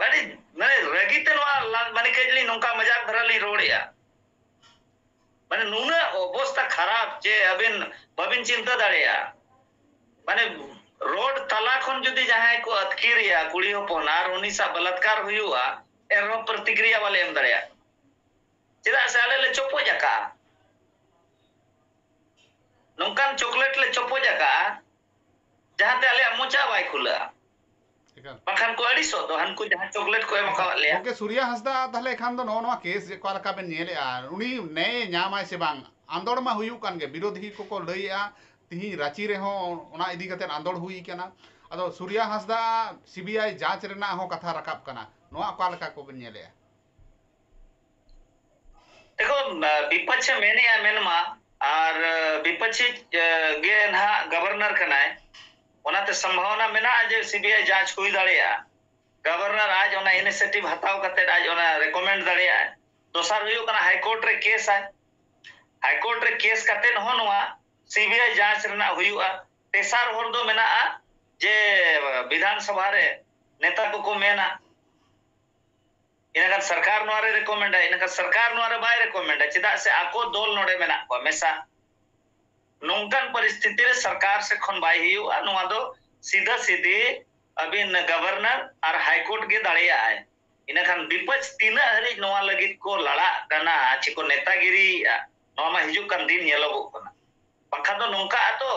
ᱟᱹᱰᱤ, ᱢᱟᱱᱮ, ᱨᱟᱹᱜᱤ ᱛᱮ ᱱᱚᱣᱟ ᱞᱟ-, ᱢᱟᱱᱮ, ᱠᱟᱹᱡ ᱞᱤᱧ ᱱᱚᱝᱠᱟ ᱢᱟᱡᱟᱠ ᱫᱷᱟᱨᱟ ᱞᱤᱧ ᱨᱚᱲᱮᱜᱼᱟ᱾ ᱢᱟᱱᱮ, ᱱᱩᱱᱟᱹᱜ ᱚᱵᱚᱥᱛᱟ ᱠᱷᱟᱨᱟᱯ ᱡᱮ ᱟᱹᱵᱤᱱ ᱵᱟᱹᱵᱤᱱ ᱪᱤᱱᱛᱟᱹ ᱫᱟᱲᱮᱭᱟᱜᱼᱟ᱾ ᱢᱟᱱᱮ, ᱨᱳᱰ ᱛᱟᱞᱟ ᱠᱷᱚᱱ ᱡᱩᱫᱤ ᱡᱟᱦᱟᱸᱭ ᱠᱚ ᱟᱹᱛᱠᱤᱨᱮᱭᱟ ᱠᱩᱲᱤ ᱦᱚᱯᱚᱱ ᱟᱨ ᱩᱱᱤ ᱥᱟᱶ ᱵᱟᱞᱟᱛᱠᱟᱨ ᱦᱩᱭᱩᱜᱼᱟ, ᱮᱱᱨᱮᱦᱚᱸ ᱯᱨᱚᱛᱤᱠᱨᱤᱭᱟ ᱵᱟᱞᱮ ᱮᱢ ᱫᱟᱲᱮᱭᱟᱜ ᱠᱟᱱᱟ᱾ ᱪᱮᱫᱟᱜ ᱥᱮ ᱟᱞᱮ ᱞᱮ ᱪᱚᱯᱚᱡ ᱟᱠᱟᱜᱼᱟ᱾ ᱱᱚᱝᱠᱟᱱ ᱪᱚᱠᱞᱮᱴ ᱞᱮ ᱪᱚᱯᱚᱡ ᱟᱠᱟᱜᱼᱟ, ᱡᱟᱦᱟᱸᱛᱮ ᱟᱞᱮᱭᱟᱜ ᱢᱚᱪᱟ ᱵᱟᱭ ᱠᱷᱩᱞᱟᱹᱜᱼᱟ᱾ ᱮᱠᱟᱞ᱾ ᱵᱟᱠᱷᱟᱱ ᱠᱚ ᱟᱹᱲᱤᱥᱚᱜ ᱫᱚ, ᱦᱟᱱᱠᱩ ᱡᱟᱦᱟᱸ ᱪᱚᱠᱞᱮᱴ ᱠᱚ ᱮᱢ ᱟᱠᱟᱣᱟᱫ ᱞᱮᱭᱟ᱾ ᱜᱚᱢᱠᱮ ᱥᱩᱨᱭᱟ ᱦᱟᱸᱥᱫᱟ, ᱛᱟᱦᱞᱮ ᱠᱷᱟᱱ ᱫᱚ ᱱᱚᱜᱼᱚ ᱱᱚᱣᱟ ᱠᱮᱥ ᱡᱮ ᱚᱠᱟ ᱞᱮᱠᱟ ᱵᱮᱱ ᱧᱮᱞᱮᱜᱼᱟ, ᱩᱱᱤ ᱱᱮᱭ ᱧᱟᱢᱟᱭ ᱥᱮ ᱵᱟᱝ? ᱟᱸᱫᱳᱲ ᱢᱟ ᱦᱩᱭᱩᱜ ᱠᱟᱱ ᱜᱮ, ᱵᱤᱨᱳᱫᱷᱤ ᱠᱚᱠᱚ ᱞᱟᱹᱭᱮᱜᱼᱟ, ᱛᱤᱦᱤᱧ ᱨᱟᱸᱪᱤ ᱨᱮᱦᱚᱸ ᱚᱱᱟ ᱤᱫᱤ ᱠᱟᱛᱮ ᱟᱸᱫᱳᱲ ᱦᱩᱭ ᱠᱟᱱᱟ᱾ ᱟᱫᱚ ᱥᱩᱨᱭᱟ ᱦᱟᱸᱥᱫᱟ ᱥᱤᱵᱤᱟᱭ ᱡᱟᱸᱪ ᱨᱮᱱᱟᱜ ᱦᱚᱸ ᱠᱟᱛᱷᱟ ᱨᱟᱠᱟᱵ ᱠᱟᱱᱟ, ᱱᱚᱣᱟ ᱚᱠᱟ ᱞᱮᱠᱟ ᱠᱚᱵᱮᱱ ᱧᱮᱞᱮᱜᱼᱟ? ᱫᱮᱠᱷᱚ, ᱵᱤᱯᱚᱠᱠᱷᱮ ᱢᱮᱱᱮᱜᱼᱟ ᱢᱮᱱᱢᱟ, ᱟᱨ ᱵᱤᱯᱚᱠᱠᱷᱮ ᱜᱮ ᱱᱟᱦᱟᱜ ᱜᱚᱵᱷᱚᱨᱱᱚᱨ ᱠᱟᱱᱟᱭ, ᱚᱱᱟᱛᱮ ᱥᱚᱢᱵᱷᱟᱵᱚᱱᱟ ᱢᱮᱱᱟᱜᱼᱟ ᱡᱮ ᱥᱤᱵᱤᱟᱭ ᱡᱟᱸᱪ ᱦᱩᱭ ᱫᱟᱲᱮᱭᱟᱜᱼᱟ᱾ ᱜᱚᱵᱷᱚᱨᱱᱚᱨ ᱟᱡ ᱚᱱᱟ ᱤᱱᱤᱥᱤᱭᱮᱴᱤᱵᱷ ᱦᱟᱛᱟᱣ ᱠᱟᱛᱮ ᱟᱡ ᱚᱱᱟ ᱨᱮᱠᱚᱢᱮᱱᱰ ᱫᱟᱲᱮᱭᱟᱜᱼᱟᱭ᱾ ᱫᱚᱥᱟᱨ ᱦᱩᱭᱩᱜ ᱠᱟᱱᱟ, ᱦᱟᱭ ᱠᱳᱨᱴ ᱨᱮ ᱠᱮᱥ ᱟᱭ᱾ ᱦᱟᱭ ᱠᱳᱨᱴ ᱨᱮ ᱠᱮᱥ ᱠᱟᱛᱮ ᱦᱚᱸ ᱱᱚᱣᱟ ᱥᱤᱵᱤᱟᱭ ᱡᱟᱸᱪ ᱨᱮᱱᱟᱜ ᱦᱩᱭᱩᱜᱼᱟ᱾ ᱛᱮᱥᱟᱨ ᱦᱚᱨ ᱫᱚ ᱢᱮᱱᱟᱜᱼᱟ ᱡᱮ ᱵᱤᱫᱷᱟᱱ ᱥᱚᱵᱷᱟ ᱨᱮ ᱱᱮᱛᱟ ᱠᱚᱠᱚ ᱢᱮᱱᱟ, ᱤᱱᱟᱹᱠᱷᱟᱱ ᱥᱚᱨᱠᱟᱨ ᱱᱚᱣᱟ ᱨᱮ ᱨᱮᱠᱚᱢᱮᱱᱰᱟᱭ, ᱤᱱᱟᱹᱠᱷᱟᱱ ᱥᱚᱨᱠᱟᱨ ᱱᱚᱣᱟ ᱨᱮ ᱵᱟᱭ ᱨᱮᱠᱚᱢᱮᱱᱰᱟ, ᱪᱮᱫᱟᱜ ᱥᱮ ᱟᱠᱚ ᱫᱚᱞ ᱱᱚᱰᱮ ᱢᱮᱱᱟᱜ ᱠᱚᱣᱟ ᱢᱮᱥᱟ᱾ ᱱᱚᱝᱠᱟᱱ ᱯᱚᱨᱤᱥᱛᱷᱤᱛᱤ ᱨᱮ ᱥᱚᱨᱠᱟᱨ ᱥᱮᱫ ᱠᱷᱚᱱ ᱵᱟᱭ ᱦᱩᱭᱩᱜᱼᱟ, ᱱᱚᱣᱟ ᱫᱚ ᱥᱤᱫᱷᱟᱹ ᱥᱤᱫᱷᱤ ᱟᱹᱵᱤᱱ ᱜᱚᱵᱷᱚᱨᱱᱚᱨ ᱟᱨ ᱦᱟᱭ ᱠᱳᱨᱴ ᱜᱮ ᱫᱟᱲᱮᱭᱟᱜᱼᱟᱭ᱾ ᱤᱱᱟᱹᱠᱷᱟᱱ ᱵᱤᱯᱚᱠᱠᱷ ᱛᱤᱱᱟᱹᱜ ᱦᱟᱹᱨᱤᱡ ᱱᱚᱣᱟ ᱞᱟᱹᱜᱤᱫ ᱠᱚ ᱞᱟᱲᱟᱜ ᱠᱟᱱᱟ, ᱪᱮ ᱠᱚ ᱱᱮᱛᱟᱜᱤᱨᱤᱭᱮᱜᱼᱟ, ᱱᱚᱣᱟ ᱢᱟ ᱦᱤᱡᱩᱜ ᱠᱟᱱ ᱫᱤᱱ ᱧᱮᱞᱚᱜᱚᱜ ᱠᱟᱱᱟ᱾ ᱵᱟᱝᱠᱷᱟᱱ ᱫᱚ ᱱᱚᱝᱠᱟ ᱟᱛᱚ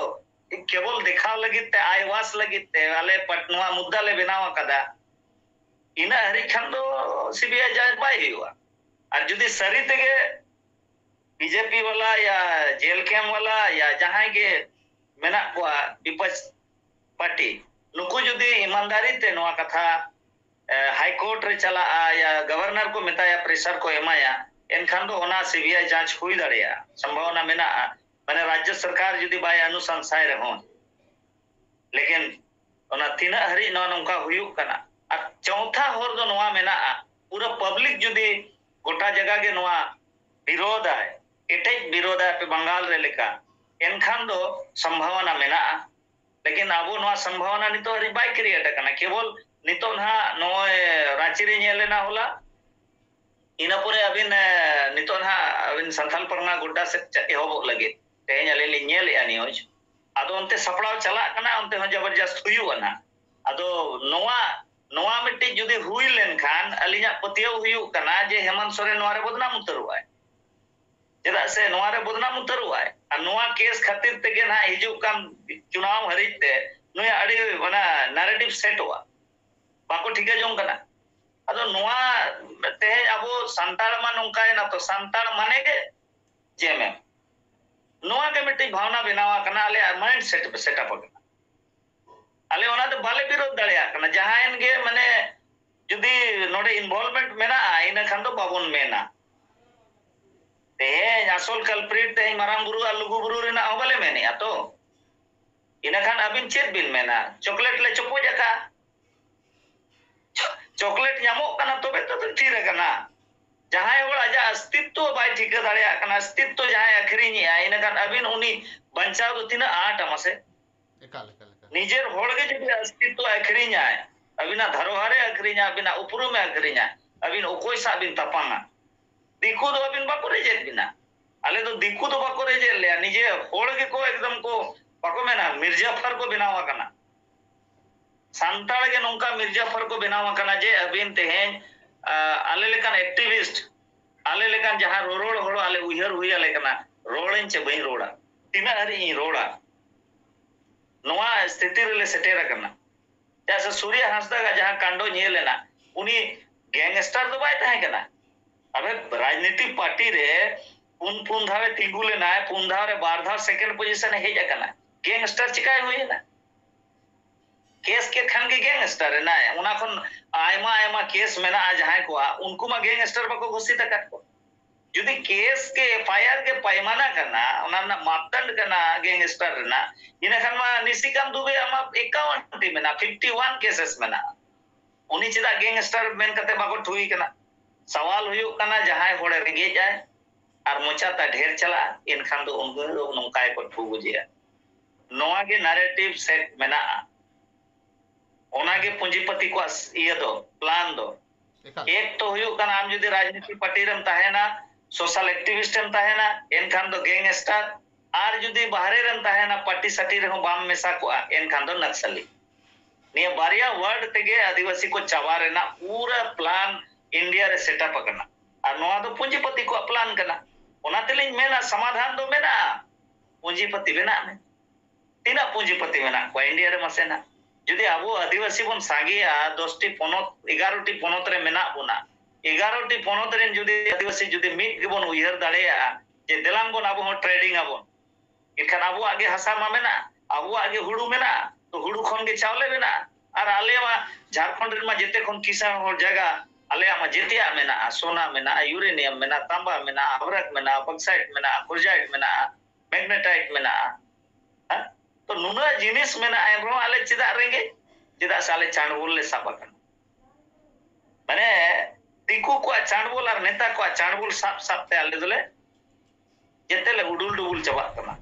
ᱠᱮᱵᱚᱞ ᱫᱮᱠᱷᱟᱣ ᱞᱟᱹᱜᱤᱫ ᱛᱮ, ᱟᱭ ᱣᱟᱥ ᱞᱟᱹᱜᱤᱫ ᱛᱮ ᱟᱞᱮ ᱯᱟᱴ-, ᱱᱚᱣᱟ ᱢᱩᱫᱽᱫᱟ ᱞᱮ ᱵᱮᱱᱟᱣ ᱟᱠᱟᱫᱟ, ᱤᱱᱟᱹᱜ ᱦᱟᱹᱨᱤᱡ ᱠᱷᱟᱱ ᱫᱚ ᱥᱤᱵᱤᱟᱭ ᱡᱟᱸᱪ ᱵᱟᱭ ᱦᱩᱭᱩᱜᱼᱟ᱾ ᱟᱨ ᱡᱩᱫᱤ ᱥᱟᱹᱨᱤ ᱛᱮᱜᱮ ᱵᱤᱡᱮᱯᱤ ᱵᱟᱞᱟ ᱭᱟ ᱡᱮᱞ ᱠᱮᱢᱯ ᱵᱟᱞᱟ ᱭᱟ ᱡᱟᱦᱟᱸᱭ ᱜᱮ ᱢᱮᱱᱟᱜ ᱠᱚᱣᱟ ᱵᱤᱯᱚᱠᱠᱷ ᱯᱟᱨᱴᱤ, ᱱᱩᱠᱩ ᱡᱩᱫᱤ ᱤᱢᱟᱱᱫᱟᱨᱤ ᱛᱮ ᱱᱚᱣᱟ ᱠᱟᱛᱷᱟ, ᱮ, ᱦᱟᱭ ᱠᱳᱨᱴ ᱨᱮ ᱪᱟᱞᱟᱜᱼᱟ ᱭᱟ ᱜᱚᱵᱷᱚᱨᱱᱚᱨ ᱠᱚ ᱢᱮᱛᱟᱭᱟ, ᱯᱨᱮᱥᱟᱨ ᱠᱚ ᱮᱢᱟᱭᱟ, ᱮᱱᱠᱷᱟᱱ ᱫᱚ ᱚᱱᱟ ᱥᱤᱵᱤᱟᱭ ᱡᱟᱸᱪ ᱦᱩᱭ ᱫᱟᱲᱮᱭᱟᱜᱼᱟ, ᱥᱚᱢᱵᱷᱟᱵᱚᱱᱟ ᱢᱮᱱᱟᱜᱼᱟ᱾ ᱢᱟᱱᱮ ᱨᱟᱡᱽᱡᱚ ᱥᱚᱨᱠᱟᱨ ᱡᱩᱫᱤ ᱵᱟᱭ ᱚᱱᱩᱥᱟᱱᱥᱟᱭ ᱨᱮᱦᱚᱸ, ᱞᱮᱠᱤᱱ ᱚᱱᱟ ᱛᱤᱱᱟᱹᱜ ᱦᱟᱹᱨᱤᱡ ᱱᱚᱣᱟ ᱱᱚᱝᱠᱟ ᱦᱩᱭᱩᱜ ᱠᱟᱱᱟ᱾ ᱟᱨ ᱪᱚᱣᱛᱷᱟ ᱦᱚᱨ ᱫᱚ ᱱᱚᱣᱟ ᱢᱮᱱᱟᱜᱼᱟ, ᱯᱩᱨᱟᱹ ᱯᱟᱵᱽᱞᱤᱠ ᱡᱩᱫᱤ ᱜᱚᱴᱟ ᱡᱟᱭᱜᱟ ᱜᱮ ᱱᱚᱣᱟ ᱵᱤᱨᱳᱫᱟᱭ, ᱠᱮᱴᱮᱡ ᱵᱤᱨᱳᱫᱟᱭ ᱟᱯᱮ ᱵᱟᱝᱜᱟᱞ ᱨᱮ ᱞᱮᱠᱟ, ᱮᱱᱠᱷᱟᱱ ᱫᱚ ᱥᱚᱢᱵᱷᱟᱵᱚᱱᱟ ᱢᱮᱱᱟᱜᱼᱟ᱾ ᱞᱮᱠᱤᱱ ᱟᱵᱚ ᱱᱚᱣᱟ ᱥᱚᱢᱵᱷᱟᱵᱚᱱᱟ ᱱᱤᱛᱚᱜ ᱦᱟᱹᱨᱤᱡ ᱵᱟᱭ ᱠᱨᱤᱭᱮᱴ ᱟᱠᱟᱱᱟ᱾ ᱠᱮᱵᱚᱞ ᱱᱤᱛᱚᱜ ᱱᱟᱦᱟᱜ ᱱᱚᱜᱼᱚᱭ ᱨᱟᱸᱪᱤ ᱨᱮ ᱧᱮᱞ ᱮᱱᱟ ᱦᱚᱞᱟ, ᱤᱱᱟᱹ ᱯᱚᱨᱮ ᱟᱹᱵᱤᱱ, ᱮ, ᱱᱤᱛᱚᱜ ᱱᱟᱦᱟᱜ ᱟᱹᱵᱤᱱ ᱥᱟᱱᱛᱟᱞ ᱯᱟᱨᱜᱟᱱᱟ ᱜᱚᱰᱰᱟ ᱥᱮᱫ ᱪᱟ-, ᱮᱦᱚᱵᱚᱜ ᱞᱟᱹᱜᱤᱫ ᱛᱮᱦᱮᱧ ᱟᱹᱞᱤᱧ ᱞᱤᱧ ᱧᱮᱞᱮᱜᱼᱟ ᱱᱤᱭᱩᱡᱽ᱾ ᱟᱫᱚ ᱚᱱᱛᱮ ᱥᱟᱯᱲᱟᱣ ᱪᱟᱞᱟᱜ ᱠᱟᱱᱟ, ᱚᱱᱛᱮ ᱦᱚᱸ ᱡᱚᱵᱚᱨᱡᱟᱥᱛ ᱦᱩᱭᱩᱜᱼᱟ ᱱᱟᱦᱟᱜ᱾ ᱟᱫᱚ ᱱᱚᱣᱟ, ᱱᱚᱣᱟ ᱢᱤᱫᱴᱤᱡ ᱡᱩᱫᱤ ᱦᱩᱭ ᱞᱮᱱᱠᱷᱟᱱ ᱟᱹᱞᱤᱧᱟᱜ ᱯᱟᱹᱛᱭᱟᱹᱣ ᱦᱩᱭᱩᱜ ᱠᱟᱱᱟ ᱡᱮ ᱦᱮᱢᱚᱱᱛ ᱥᱚᱨᱮᱱ ᱱᱚᱣᱟ ᱨᱮ ᱵᱚᱫᱱᱟᱢ ᱩᱛᱟᱹᱨᱚᱜᱼᱟᱭ᱾ ᱪᱮᱫᱟᱜ ᱥᱮ ᱱᱚᱣᱟ ᱨᱮ ᱵᱚᱫᱱᱟᱢ ᱩᱛᱟᱹᱨᱚᱜᱼᱟᱭ᱾ ᱟᱨ ᱱᱚᱣᱟ ᱠᱮᱥ ᱠᱷᱟᱹᱛᱤᱨ ᱛᱮᱜᱮ ᱱᱟᱦᱟᱜ ᱦᱤᱡᱩᱜ ᱠᱟᱱ ᱪᱩᱱᱟᱣ ᱦᱟᱹᱨᱤᱡ ᱛᱮ ᱱᱩᱭᱟᱜ ᱟᱹᱰᱤ ᱚᱱᱟ ᱱᱟᱨᱮᱴᱤᱵᱷ ᱥᱮᱴᱚᱜᱼᱟ, ᱵᱟᱠᱚ ᱴᱷᱤᱠᱟᱹ ᱡᱚᱝ ᱠᱟᱱᱟ᱾ ᱟᱫᱚ ᱱᱚᱣᱟ ᱛᱮᱦᱮᱧ ᱟᱵᱚ ᱥᱟᱱᱛᱟᱲ ᱢᱟ ᱱᱚᱝᱠᱟᱭᱮᱱᱟ ᱛᱚ, ᱥᱟᱱᱛᱟᱲ ᱢᱟᱱᱮ ᱜᱮ ᱡᱮᱢᱮᱢ᱾ ᱱᱚᱣᱟ ᱜᱮ ᱢᱤᱫᱴᱤᱡ ᱵᱷᱟᱵᱽᱱᱟ ᱵᱮᱱᱟᱣ ᱟᱠᱟᱱᱟ, ᱟᱞᱮᱭᱟᱜ ᱢᱟᱭᱤᱱᱰ ᱥᱮᱴ ᱥᱮᱴᱟᱯ ᱟᱠᱟᱱᱟ᱾ ᱟᱞᱮ ᱚᱱᱟᱛᱮ ᱵᱟᱞᱮ ᱵᱤᱨᱳᱫ ᱫᱟᱲᱮᱭᱟᱜ ᱠᱟᱱᱟ᱾ ᱡᱟᱦᱟᱸᱭᱮᱱ ᱜᱮ ᱢᱟᱱᱮ ᱡᱩᱫᱤ ᱱᱚᱰᱮ ᱤᱱᱵᱷᱚᱞᱵᱷᱢᱮᱱᱴ ᱢᱮᱱᱟᱜᱼᱟ, ᱤᱱᱟᱹ ᱠᱷᱟᱱ ᱫᱚ ᱵᱟᱵᱚᱱ ᱢᱮᱱᱟ᱾ ᱛᱮᱦᱮᱧ ᱟᱥᱚᱞ ᱠᱟᱞᱯᱨᱤᱴ ᱛᱮᱦᱮᱧ ᱢᱟᱨᱟᱝ ᱵᱩᱨᱩ ᱟᱨ ᱞᱩᱜᱩ ᱵᱩᱨᱩ ᱨᱮᱱᱟᱜ ᱦᱚᱸ ᱵᱟᱞᱮ ᱢᱮᱱᱮᱜᱼᱟ ᱛᱚ᱾ ᱤᱱᱟᱹ ᱠᱷᱟᱱ ᱟᱹᱵᱤᱱ ᱪᱮᱫ ᱵᱤᱱ ᱢᱮᱱᱟ? ᱪᱚᱠᱞᱮᱴ ᱞᱮ ᱪᱚᱯᱚᱡ ᱟᱠᱟᱫ᱾ ᱪᱚ-, ᱪᱚᱠᱞᱮᱴ ᱧᱟᱢᱚᱜ ᱠᱟᱱᱟ ᱛᱚᱵᱮ ᱛᱚ ᱛᱷᱤᱨ ᱟᱠᱟᱱᱟ᱾ ᱡᱟᱦᱟᱸᱭ ᱦᱚᱲ ᱟᱡᱟᱜ ᱚᱥᱛᱤᱛᱛᱚ ᱵᱟᱭ ᱴᱷᱤᱠᱟᱹ ᱫᱟᱲᱮᱭᱟᱜ ᱠᱟᱱᱟ, ᱚᱥᱛᱤᱛᱛᱚ ᱡᱟᱦᱟᱸᱭ ᱟᱹᱠᱷᱨᱤᱧᱮᱜᱼᱟ, ᱤᱱᱟᱹ ᱠᱷᱟᱱ ᱟᱹᱵᱤᱱ ᱩᱱᱤ ᱵᱟᱧᱪᱟᱣ ᱫᱚ ᱛᱤᱱᱟᱹᱜ ᱟᱸᱴᱟ ᱢᱟᱥᱮ? ᱮᱠᱟᱞ, ᱮᱠᱟᱞ, ᱮᱠᱟᱞ᱾ ᱱᱤᱡᱮᱨ ᱦᱚᱲ ᱜᱮ ᱡᱩᱫᱤ ᱚᱥᱛᱤᱛᱛᱚ ᱟᱹᱠᱷᱨᱤᱧᱟᱭ, ᱟᱹᱵᱤᱱᱟᱜ ᱫᱷᱟᱨᱚᱦᱟᱨᱮ ᱟᱹᱠᱷᱨᱤᱧᱟ, ᱟᱹᱵᱤᱱᱟᱜ ᱩᱯᱨᱩᱢᱮ ᱟᱹᱠᱷᱨᱤᱧᱟ, ᱟᱹᱵᱤᱱ ᱚᱠᱚᱭ ᱥᱟᱶ ᱵᱤᱱ ᱛᱟᱯᱟᱢᱟ? ᱫᱤᱠᱩ ᱫᱚ ᱟᱹᱵᱤᱱ ᱵᱟᱠᱚ ᱨᱮᱡᱮᱫ ᱵᱤᱱᱟ᱾ ᱟᱞᱮ ᱫᱚ ᱫᱤᱠᱩ ᱫᱚ ᱵᱟᱠᱚ ᱨᱮᱡᱮᱫ ᱞᱮᱭᱟ, ᱱᱤᱡᱮ ᱦᱚᱲ ᱜᱮᱠᱚ ᱮᱠᱫᱚᱢ ᱠᱚ, ᱵᱟᱠᱚ ᱢᱮᱱᱟ, ᱢᱤᱨᱡᱟᱯᱷᱟᱨ ᱠᱚ ᱵᱮᱱᱟᱣ ᱟᱠᱟᱱᱟ᱾ ᱥᱟᱱᱛᱟᱲ ᱜᱮ ᱱᱚᱝᱠᱟ ᱢᱤᱨᱡᱟᱯᱷᱟᱨ ᱠᱚ ᱵᱮᱱᱟᱣ ᱟᱠᱟᱱᱟ ᱡᱮ ᱟᱹᱵᱤᱱ ᱛᱮᱦᱮᱧ, ᱟ, ᱟᱞᱮ ᱞᱮᱠᱟᱱ ᱮᱠᱴᱤᱵᱷᱤᱥᱴ, ᱟᱞᱮ ᱞᱮᱠᱟᱱ ᱡᱟᱦᱟᱸ ᱨᱚᱨᱚᱲ ᱦᱚᱲ ᱟᱞᱮ ᱩᱭᱦᱟᱹᱨ ᱦᱩᱭ ᱟᱞᱮ ᱠᱟᱱᱟ, ᱨᱚᱲᱟᱹᱧ ᱪᱮ ᱵᱟᱹᱧ ᱨᱚᱲᱟ, ᱛᱤᱱᱟᱹᱜ ᱦᱟᱹᱨᱤᱡ ᱤᱧ ᱨᱚᱲᱟ, ᱱᱚᱣᱟ ᱥᱛᱷᱤᱛᱤ ᱨᱮᱞᱮ ᱥᱮᱴᱮᱨ ᱟᱠᱟᱱᱟ᱾ ᱪᱮᱫᱟᱜ ᱥᱮ ᱥᱩᱨᱭᱟ ᱦᱟᱸᱥᱫᱟᱜ ᱡᱟᱦᱟᱸ ᱠᱟᱱᱰᱚ ᱧᱮᱞ ᱮᱱᱟ, ᱩᱱᱤ ᱜᱮᱝᱥᱴᱟᱨ ᱫᱚ ᱵᱟᱭ ᱛᱟᱦᱮᱸ ᱠᱟᱱᱟ᱾ ᱟᱵᱮ ᱨᱟᱡᱽᱱᱤᱛᱤᱠ ᱯᱟᱨᱴᱤ ᱨᱮ ᱯᱩᱱ, ᱯᱩᱱ ᱫᱷᱟᱣᱮ ᱛᱤᱸᱜᱩ ᱞᱮᱱᱟᱭ, ᱯᱩᱱ ᱫᱷᱟᱣ ᱨᱮ ᱵᱟᱨ ᱫᱷᱟᱣ ᱥᱮᱠᱮᱱᱰ ᱯᱚᱡᱤᱥᱚᱱ ᱮ ᱦᱮᱡ ᱟᱠᱟᱱᱟ᱾ ᱜᱮᱝᱥᱴᱟᱨ ᱪᱤᱠᱟᱭ ᱦᱩᱭ ᱮᱱᱟ? ᱠᱮᱥ ᱠᱮᱫ ᱠᱷᱟᱱ ᱜᱮ ᱜᱮᱝᱥᱴᱟᱨ ᱮᱱᱟᱭ᱾ ᱚᱱᱟ ᱠᱷᱚᱱ ᱟᱭᱢᱟ, ᱟᱭᱢᱟ ᱠᱮᱥ ᱢᱮᱱᱟᱜᱼᱟ ᱡᱟᱦᱟᱸᱭ ᱠᱚᱣᱟᱜ, ᱩᱱᱠᱩ ᱢᱟ ᱜᱮᱝᱥᱴᱟᱨ ᱵᱟᱠᱚ ᱜᱷᱳᱥᱤᱛ ᱟᱠᱟᱫ ᱠᱚ᱾ ᱡᱩᱫᱤ ᱠᱮᱥ ᱜᱮ, ᱮᱯᱷ ᱟᱭ ᱟᱨ ᱜᱮ ᱯᱟᱭᱢᱟᱱᱟ ᱠᱟᱱᱟ, ᱚᱱᱟ ᱨᱮᱱᱟᱜ ᱢᱟᱯᱫᱟᱱᱰ ᱠᱟᱱᱟ ᱜᱮᱝᱥᱴᱟᱨ ᱨᱮᱱᱟᱜ, ᱤᱱᱟᱹ ᱠᱷᱟᱱ ᱢᱟ ᱱᱤᱥᱤᱠᱟᱱᱛ ᱫᱩᱵᱮ ᱟᱢᱟᱜ ᱮᱠᱟᱣᱟᱱ ᱴᱤ ᱢᱮᱱᱟᱜᱼᱟ, ᱯᱷᱤᱯᱴᱤ ᱣᱟᱱ ᱠᱮᱥᱮᱥ ᱢᱮᱱᱟᱜᱼᱟ᱾ ᱩᱱᱤ ᱪᱮᱫᱟᱜ ᱜᱮᱝᱥᱴᱟᱨ ᱢᱮᱱ ᱠᱟᱛᱮ ᱵᱟᱠᱚ ᱴᱷᱩᱭ ᱠᱟᱱᱟ? ᱥᱟᱣᱟᱞ ᱦᱩᱭᱩᱜ ᱠᱟᱱᱟ, ᱡᱟᱦᱟᱸᱭ ᱦᱚᱲᱮ ᱨᱮᱸᱜᱮᱡ ᱟᱭ ᱟᱨ ᱢᱚᱪᱟ ᱛᱟᱭ ᱰᱷᱮᱨ ᱪᱟᱞᱟᱜᱼᱟ, ᱮᱱᱠᱷᱟᱱ ᱫᱚ ᱩᱱᱠᱩ ᱫᱚ ᱱᱚᱝᱠᱟ ᱜᱮᱠᱚ ᱴᱷᱩ ᱜᱚᱡᱮᱭᱟ᱾ ᱱᱚᱣᱟ ᱜᱮ ᱱᱟᱨᱮᱴᱤᱵᱷ ᱥᱮᱴ ᱢᱮᱱᱟᱜᱼᱟ᱾ ᱚᱱᱟ ᱜᱮ ᱯᱩᱸᱡᱤᱯᱟᱹᱛᱤ ᱠᱚᱣᱟᱜ ᱤᱭᱟᱹ ᱫᱚ, ᱯᱞᱟᱱ ᱫᱚ᱾ ᱮᱠᱟᱞ᱾ ᱮᱠ ᱛᱚ ᱦᱩᱭᱩᱜ ᱠᱟᱱᱟ, ᱟᱢ ᱡᱩᱫᱤ ᱨᱟᱡᱽᱱᱤᱛᱤ ᱯᱟᱨᱴᱤ ᱨᱮᱢ ᱛᱟᱦᱮᱱᱟ, ᱥᱳᱥᱟᱞ ᱮᱠᱴᱤᱵᱷᱤᱥᱴ ᱮᱢ ᱛᱟᱦᱮᱱᱟ, ᱮᱱᱠᱷᱟᱱ ᱫᱚ ᱜᱮᱝᱥᱴᱟᱨ᱾ ᱟᱨ ᱡᱩᱫᱤ ᱵᱟᱦᱨᱮ ᱨᱮᱢ ᱛᱟᱦᱮᱱᱟ, ᱯᱟᱨᱴᱤ ᱥᱟᱴᱤ ᱨᱮᱦᱚᱸ ᱵᱟᱢ ᱢᱮᱥᱟ ᱠᱚᱜᱼᱟ, ᱮᱱᱠᱷᱟᱱ ᱫᱚ ᱱᱟᱠᱥᱟᱞᱤ᱾ ᱱᱤᱭᱟᱹ ᱵᱟᱨᱭᱟ ᱣᱟᱨᱰ ᱛᱮᱜᱮ ᱟᱹᱫᱤᱵᱟᱹᱥᱤ ᱠᱚ ᱪᱟᱵᱟ ᱨᱮᱱᱟᱜ ᱯᱩᱨᱟᱹ ᱯᱞᱟᱱ ᱤᱱᱰᱤᱭᱟ ᱨᱮ ᱥᱮᱴᱟᱯ ᱟᱠᱟᱱᱟ᱾ ᱟᱨ ᱱᱚᱣᱟ ᱫᱚ ᱯᱩᱸᱡᱤᱯᱟᱹᱛᱤ ᱠᱚᱣᱟᱜ ᱯᱞᱟᱱ ᱠᱟᱱᱟ᱾ ᱚᱱᱟ ᱛᱮᱞᱤᱧ ᱢᱮᱱᱟ, ᱥᱚᱢᱟᱫᱷᱟᱱ ᱫᱚ ᱢᱮᱱᱟᱜᱼᱟ, ᱯᱩᱸᱡᱤᱯᱟᱹᱛᱤ ᱵᱮᱱᱟᱜ ᱢᱮ᱾ ᱛᱤᱱᱟᱹᱜ ᱯᱩᱸᱡᱤᱯᱟᱹᱛᱤ ᱢᱮᱱᱟᱜ ᱠᱚᱣᱟ ᱤᱱᱰᱤᱭᱟ ᱨᱮ, ᱢᱟᱥᱮ ᱱᱟᱜ? ᱡᱩᱫᱤ ᱟᱵᱚ ᱟᱹᱫᱤᱵᱟᱹᱥᱤ ᱵᱚᱱ ᱥᱟᱸᱜᱮᱭᱟ, ᱫᱚᱥᱴᱤ ᱯᱚᱱᱚᱛ, ᱮᱜᱟᱨᱚ ᱴᱤ ᱯᱚᱱᱚᱛ ᱨᱮ ᱢᱮᱱᱟᱜ ᱵᱚᱱᱟ, ᱮᱜᱟᱨᱚ ᱴᱤ ᱯᱚᱱᱚᱛ ᱨᱮᱱ ᱡᱩᱫᱤ ᱟᱹᱫᱤᱵᱟᱹᱥᱤ ᱡᱩᱫᱤ ᱢᱤᱫ ᱜᱮᱵᱚᱱ ᱩᱭᱦᱟᱹᱨ ᱫᱟᱲᱮᱭᱟᱜᱼᱟ ᱡᱮ ᱫᱮᱞᱟᱝ ᱵᱚᱱ ᱟᱵᱚ ᱦᱚᱸ ᱴᱨᱮᱰᱤᱝ ᱟᱵᱚᱱ, ᱮᱱᱠᱷᱟᱱ ᱟᱵᱚᱣᱟᱜ ᱜᱮ ᱦᱟᱥᱟ ᱢᱟ ᱢᱮᱱᱟᱜᱼᱟ, ᱟᱵᱚᱣᱟᱜ ᱜᱮ ᱦᱩᱲᱩ ᱢᱮᱱᱟᱜᱼᱟ, ᱛᱚ ᱦᱩᱲᱩ ᱠᱷᱚᱱ ᱜᱮ ᱪᱟᱣᱞᱮ ᱢᱮᱱᱟᱜᱼᱟ᱾ ᱟᱨ ᱟᱞᱮ ᱢᱟ ᱡᱷᱟᱲᱠᱷᱚᱸᱰ ᱨᱮᱱ ᱢᱟ ᱡᱮᱛᱮ ᱠᱷᱚᱱ ᱠᱤᱥᱟᱹᱬ ᱦᱚᱲ ᱡᱟᱭᱜᱟ, ᱟᱞᱮᱭᱟᱜ ᱢᱟ ᱡᱮᱛᱮᱭᱟᱜ ᱢᱮᱱᱟᱜᱼᱟ, ᱥᱳᱱᱟ ᱢᱮᱱᱟᱜᱼᱟ, ᱭᱩᱨᱮᱱᱤᱭᱟᱢ ᱢᱮᱱᱟᱜᱼᱟ, ᱛᱟᱢᱵᱟ ᱢᱮᱱᱟᱜᱼᱟ, ᱟᱵᱨᱟᱠ ᱢᱮᱱᱟᱜᱼᱟ, ᱵᱚᱠᱥᱟᱭᱤᱴ ᱢᱮᱱᱟᱜᱼᱟ, ᱠᱳᱨᱡᱟᱭᱤᱴ ᱢᱮᱱᱟᱜᱼᱟ, ᱢᱮᱜᱱᱮᱴᱟᱭᱤᱴ ᱢᱮᱱᱟᱜᱼᱟ᱾ ᱦᱮᱸ? ᱛᱚ ᱱᱩᱱᱟᱹᱜ ᱡᱤᱱᱤᱥ ᱢᱮᱱᱟᱜᱼᱟ, ᱮᱱᱨᱮᱦᱚᱸ ᱟᱞᱮ ᱪᱮᱫᱟᱜ ᱨᱮᱸᱜᱮᱡ? ᱪᱮᱫᱟᱜ ᱥᱮ ᱟᱞᱮ ᱪᱟᱸᱰᱵᱚᱞ ᱞᱮ ᱥᱟᱵ ᱟᱠᱟᱱᱟ᱾ ᱢᱟᱱᱮ ᱫᱤᱠᱩ ᱠᱚᱣᱟᱜ ᱪᱟᱸᱰᱵᱚᱞ ᱟᱨ ᱱᱮᱛᱟ ᱠᱚᱣᱟᱜ ᱪᱟᱸᱰᱵᱚᱞ ᱥᱟᱵ ᱥᱟᱵ ᱛᱮ ᱟᱞᱮ ᱫᱚᱞᱮ ᱡᱮᱛᱮ ᱞᱮ ᱩᱰᱩᱞ ᱰᱩᱵᱩᱞ ᱪᱟᱵᱟᱜ ᱠᱟᱱᱟ᱾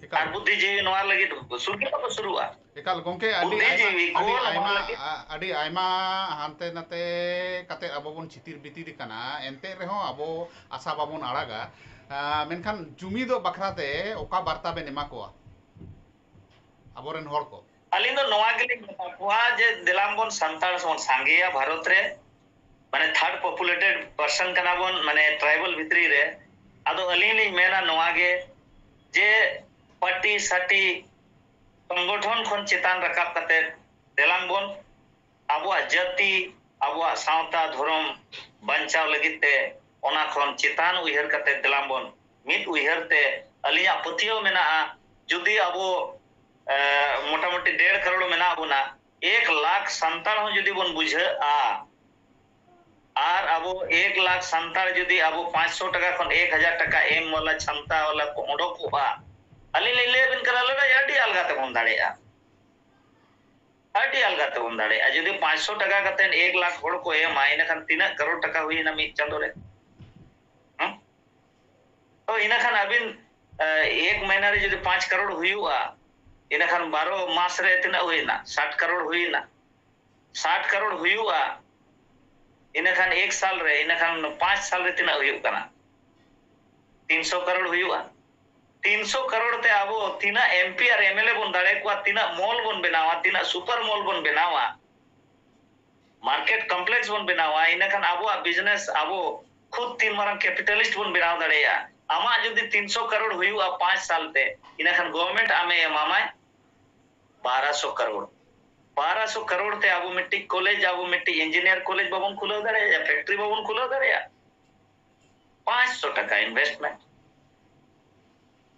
ᱮᱠᱟᱞ᱾ ᱟᱨ ᱵᱩᱫᱽᱫᱷᱤᱡᱤᱵᱤ ᱱᱚᱣᱟ ᱞᱟᱹᱜᱤᱫ ᱥᱩᱨ ᱜᱮ ᱵᱟᱠᱚ ᱥᱩᱨᱩᱜᱼᱟ᱾ ᱮᱠᱟᱞ ᱜᱚᱝᱠᱮ, ᱟᱹᱰᱤ ᱟᱭᱢᱟ, ᱵᱩᱫᱽᱫᱷᱤᱡᱤᱵᱤ ᱠᱚ ᱟᱹᱰᱤ ᱱᱚᱣᱟ ᱟᱭᱢᱟ, ᱞᱟᱹᱜᱤᱫ ᱟ-, ᱟᱹᱰᱤ ᱟᱭᱢᱟ ᱦᱟᱱᱛᱮ ᱱᱟᱛᱮ ᱠᱟᱛᱮ ᱟᱵᱚ ᱵᱚᱱ ᱪᱷᱤᱛᱤᱨ ᱵᱤᱛᱤᱨ ᱠᱟᱱᱟ, ᱮᱱᱛᱮ ᱨᱮᱦᱚᱸ ᱟᱵᱚ ᱟᱥᱟ ᱵᱟᱵᱚᱱ ᱟᱲᱟᱜᱟ᱾ ᱟ, ᱢᱮᱱᱠᱷᱟᱱ ᱡᱩᱢᱤᱫᱚᱜ ᱵᱟᱠᱷᱨᱟ ᱛᱮ ᱚᱠᱟ ᱵᱟᱨᱛᱟ ᱵᱮᱱ ᱮᱢᱟ ᱠᱚᱣᱟ ᱟᱵᱚᱨᱮᱱ ᱦᱚᱲ ᱠᱚ? ᱟᱹᱞᱤᱧ ᱫᱚ ᱱᱚᱣᱟ ᱜᱮᱞᱤᱧ ᱢᱮᱛᱟ ᱠᱚᱣᱟ ᱡᱮ ᱫᱮᱞᱟᱝ ᱵᱚᱱ ᱥᱟᱱᱛᱟᱲ ᱵᱚᱱ ᱥᱟᱸᱜᱮᱭᱟ ᱵᱷᱟᱨᱚᱛ ᱨᱮ, ᱢᱟᱱᱮ ᱛᱷᱟᱨᱰ ᱯᱚᱯᱩᱞᱮᱴᱮᱰ ᱯᱟᱨᱥᱚᱱ ᱠᱟᱱᱟ ᱵᱚᱱ, ᱢᱟᱱᱮ ᱴᱨᱟᱭᱵᱟᱞ ᱵᱷᱤᱛᱨᱤ ᱨᱮ᱾ ᱟᱫᱚ ᱟᱹᱞᱤᱧ ᱞᱤᱧ ᱢᱮᱱᱟ ᱱᱚᱣᱟ ᱜᱮ ᱡᱮ ᱯᱟᱴᱤ ᱥᱟᱴᱤ ᱥᱚᱝᱜᱚᱴᱷᱚᱱ ᱠᱷᱚᱱ ᱪᱮᱛᱟᱱ ᱨᱟᱠᱟᱵ ᱠᱟᱛᱮ ᱫᱮᱞᱟᱝ ᱵᱚᱱ ᱟᱵᱚᱣᱟᱜ ᱡᱟᱹᱛᱤ, ᱟᱵᱚᱣᱟᱜ ᱥᱟᱶᱛᱟ ᱫᱷᱚᱨᱚᱢ ᱵᱟᱧᱪᱟᱣ ᱞᱟᱹᱜᱤᱫ ᱛᱮ ᱚᱱᱟ ᱠᱷᱚᱱ ᱪᱮᱛᱟᱱ ᱩᱭᱦᱟᱹᱨ ᱠᱟᱛᱮ ᱫᱮᱞᱟᱝ ᱵᱚᱱ ᱢᱤᱫ ᱩᱭᱦᱟᱹᱨ ᱛᱮ᱾ ᱟᱹᱞᱤᱧᱟᱜ ᱯᱟᱹᱛᱭᱟᱹᱣ ᱢᱮᱱᱟᱜᱼᱟ, ᱡᱩᱫᱤ ᱟᱵᱚ, ᱮ, ᱢᱚᱴᱟᱢᱩᱴᱤ ᱰᱮᱲ ᱠᱟᱨᱳᱲ ᱢᱮᱱᱟᱜ ᱵᱚᱱᱟ, ᱮᱠ ᱞᱟᱠᱷ ᱥᱟᱱᱛᱟᱲ ᱦᱚᱸ ᱡᱩᱫᱤ ᱵᱚᱱ ᱵᱩᱡᱷᱟᱹᱜᱼᱟ, ᱟᱨ ᱟᱵᱚ ᱮᱠ ᱞᱟᱠᱷ ᱥᱟᱱᱛᱟᱲ ᱡᱩᱫᱤ ᱟᱵᱚ ᱯᱟᱸᱪᱥᱚ ᱴᱟᱠᱟ ᱠᱷᱚᱱ ᱮᱠ ᱦᱟᱡᱟᱨ ᱴᱟᱠᱟ ᱮᱢ ᱣᱟᱞᱟ ᱪᱷᱟᱢᱛᱟ ᱣᱟᱞᱟ ᱠᱚ ᱚᱰᱚᱠᱚᱜᱼᱟ, ᱟᱹᱞᱤᱧ ᱞᱤᱧ ᱞᱟᱹᱭ ᱟᱵᱤᱱ ᱠᱟᱱᱟ, ᱞᱟᱹᱲᱦᱟᱹᱭ ᱟᱹᱰᱤ ᱟᱞᱜᱟ ᱛᱮᱵᱚᱱ ᱫᱟᱲᱮᱭᱟᱜᱼᱟ, ᱟᱹᱰᱤ ᱟᱞᱜᱟ ᱛᱮᱵᱚᱱ ᱫᱟᱲᱮᱭᱟᱜᱼᱟ᱾ ᱡᱩᱫᱤ ᱯᱟᱸᱪᱥᱚ ᱴᱟᱠᱟ ᱠᱟᱛᱮ ᱮᱠ ᱞᱟᱠᱷ ᱦᱚᱲ ᱠᱚ ᱮᱢᱟ, ᱤᱱᱟᱹᱠᱷᱟᱱ ᱛᱤᱱᱟᱹᱜ ᱠᱟᱨᱳᱲ ᱴᱟᱠᱟ ᱦᱩᱭᱮᱱᱟ ᱢᱤᱫ ᱪᱟᱸᱫᱳ ᱨᱮ? ᱦᱮᱸ? ᱛᱚ ᱤᱱᱟᱹᱠᱷᱟᱱ ᱟᱹᱵᱤᱱ, ᱮ, ᱮᱠ ᱢᱟᱹᱦᱱᱟᱹ ᱨᱮ ᱡᱩᱫᱤ ᱯᱟᱸᱪ ᱠᱟᱨᱳᱲ ᱦᱩᱭᱩᱜᱼᱟ, ᱤᱱᱟᱹᱠᱷᱟᱱ ᱵᱟᱨᱚ ᱢᱟᱥ ᱨᱮ ᱛᱤᱱᱟᱹᱜ ᱦᱩᱭᱮᱱᱟ? ᱥᱟᱴ ᱠᱟᱨᱳᱲ ᱦᱩᱭᱮᱱᱟ᱾ ᱥᱟᱴ ᱠᱟᱨᱳᱲ ᱦᱩᱭᱩᱜᱼᱟ, ᱤᱱᱟᱹᱠᱷᱟᱱ ᱮᱠ ᱥᱟᱞ ᱨᱮ, ᱤᱱᱟᱹᱠᱷᱟᱱ ᱯᱟᱸᱪ ᱥᱟᱞ ᱨᱮ ᱛᱤᱱᱟᱹᱜ ᱦᱩᱭᱩᱜ ᱠᱟᱱᱟ? ᱛᱤᱱᱥᱚ ᱠᱟᱨᱳᱲ ᱦᱩᱭᱩᱜᱼᱟ᱾ ᱛᱤᱱᱥᱚ ᱠᱟᱨᱳᱲ ᱛᱮ ᱟᱵᱚ ᱛᱤᱱᱟᱹᱜ M P R M L A ᱵᱚᱱ ᱫᱟᱲᱮ ᱠᱚᱣᱟ, ᱛᱤᱱᱟᱹᱜ ᱢᱚᱞ ᱵᱚᱱ ᱵᱮᱱᱟᱣᱟ, ᱛᱤᱱᱟᱹᱜ ᱥᱩᱯᱟᱨ ᱢᱚᱞ ᱵᱚᱱ ᱵᱮᱱᱟᱣᱟ, ᱢᱟᱨᱠᱮᱴ ᱠᱚᱢᱯᱞᱮᱠᱥ ᱵᱚᱱ ᱵᱮᱱᱟᱣᱟ, ᱤᱱᱟᱹᱠᱷᱟᱱ ᱟᱵᱚᱣᱟᱜ ᱵᱤᱡᱽᱱᱮᱥ ᱟᱵᱚ ᱠᱷᱩᱫ ᱛᱤᱱ ᱢᱟᱨᱟᱝ ᱠᱮᱯᱤᱴᱟᱞᱤᱥᱴ ᱵᱚᱱ ᱵᱮᱱᱟᱣ ᱫᱟᱲᱮᱭᱟᱜᱼᱟ᱾ ᱟᱢᱟᱜ ᱡᱩᱫᱤ ᱛᱤᱱᱥᱚ ᱠᱟᱨᱳᱲ ᱦᱩᱭᱩᱜᱼᱟ ᱯᱟᱸᱪ ᱥᱟᱞ ᱛᱮ, ᱤᱱᱟᱹᱠᱷᱟᱱ ᱜᱚᱵᱷᱚᱨᱱᱢᱮᱱᱴ ᱟᱢᱮ ᱮᱢᱟᱢᱟᱭ ᱵᱟᱨᱚᱥᱚ ᱠᱟᱨᱳᱲ᱾ ᱵᱟᱨᱚᱥᱚ ᱠᱟᱨᱳᱲ ᱛᱮ ᱟᱵᱚ ᱢᱤᱫᱴᱤᱡ ᱠᱚᱞᱮᱡᱽ, ᱟᱵᱚ ᱢᱤᱫᱴᱤᱡ ᱤᱧᱡᱤᱱᱤᱭᱟᱨ ᱠᱚᱞᱮᱡᱽ ᱵᱟᱵᱚᱱ ᱠᱷᱩᱞᱟᱹᱣ ᱫᱟᱲᱮᱭᱟᱜᱼᱟ, ᱯᱷᱮᱠᱴᱨᱤ ᱵᱟᱵᱚᱱ ᱠᱷᱩᱞᱟᱹᱣ ᱫᱟᱲᱮᱭᱟᱜᱼᱟ᱾ ᱯᱟᱸᱪᱥᱚ ᱴᱟᱠᱟ ᱤᱱᱵᱷᱮᱥᱴᱢᱮᱱᱴ᱾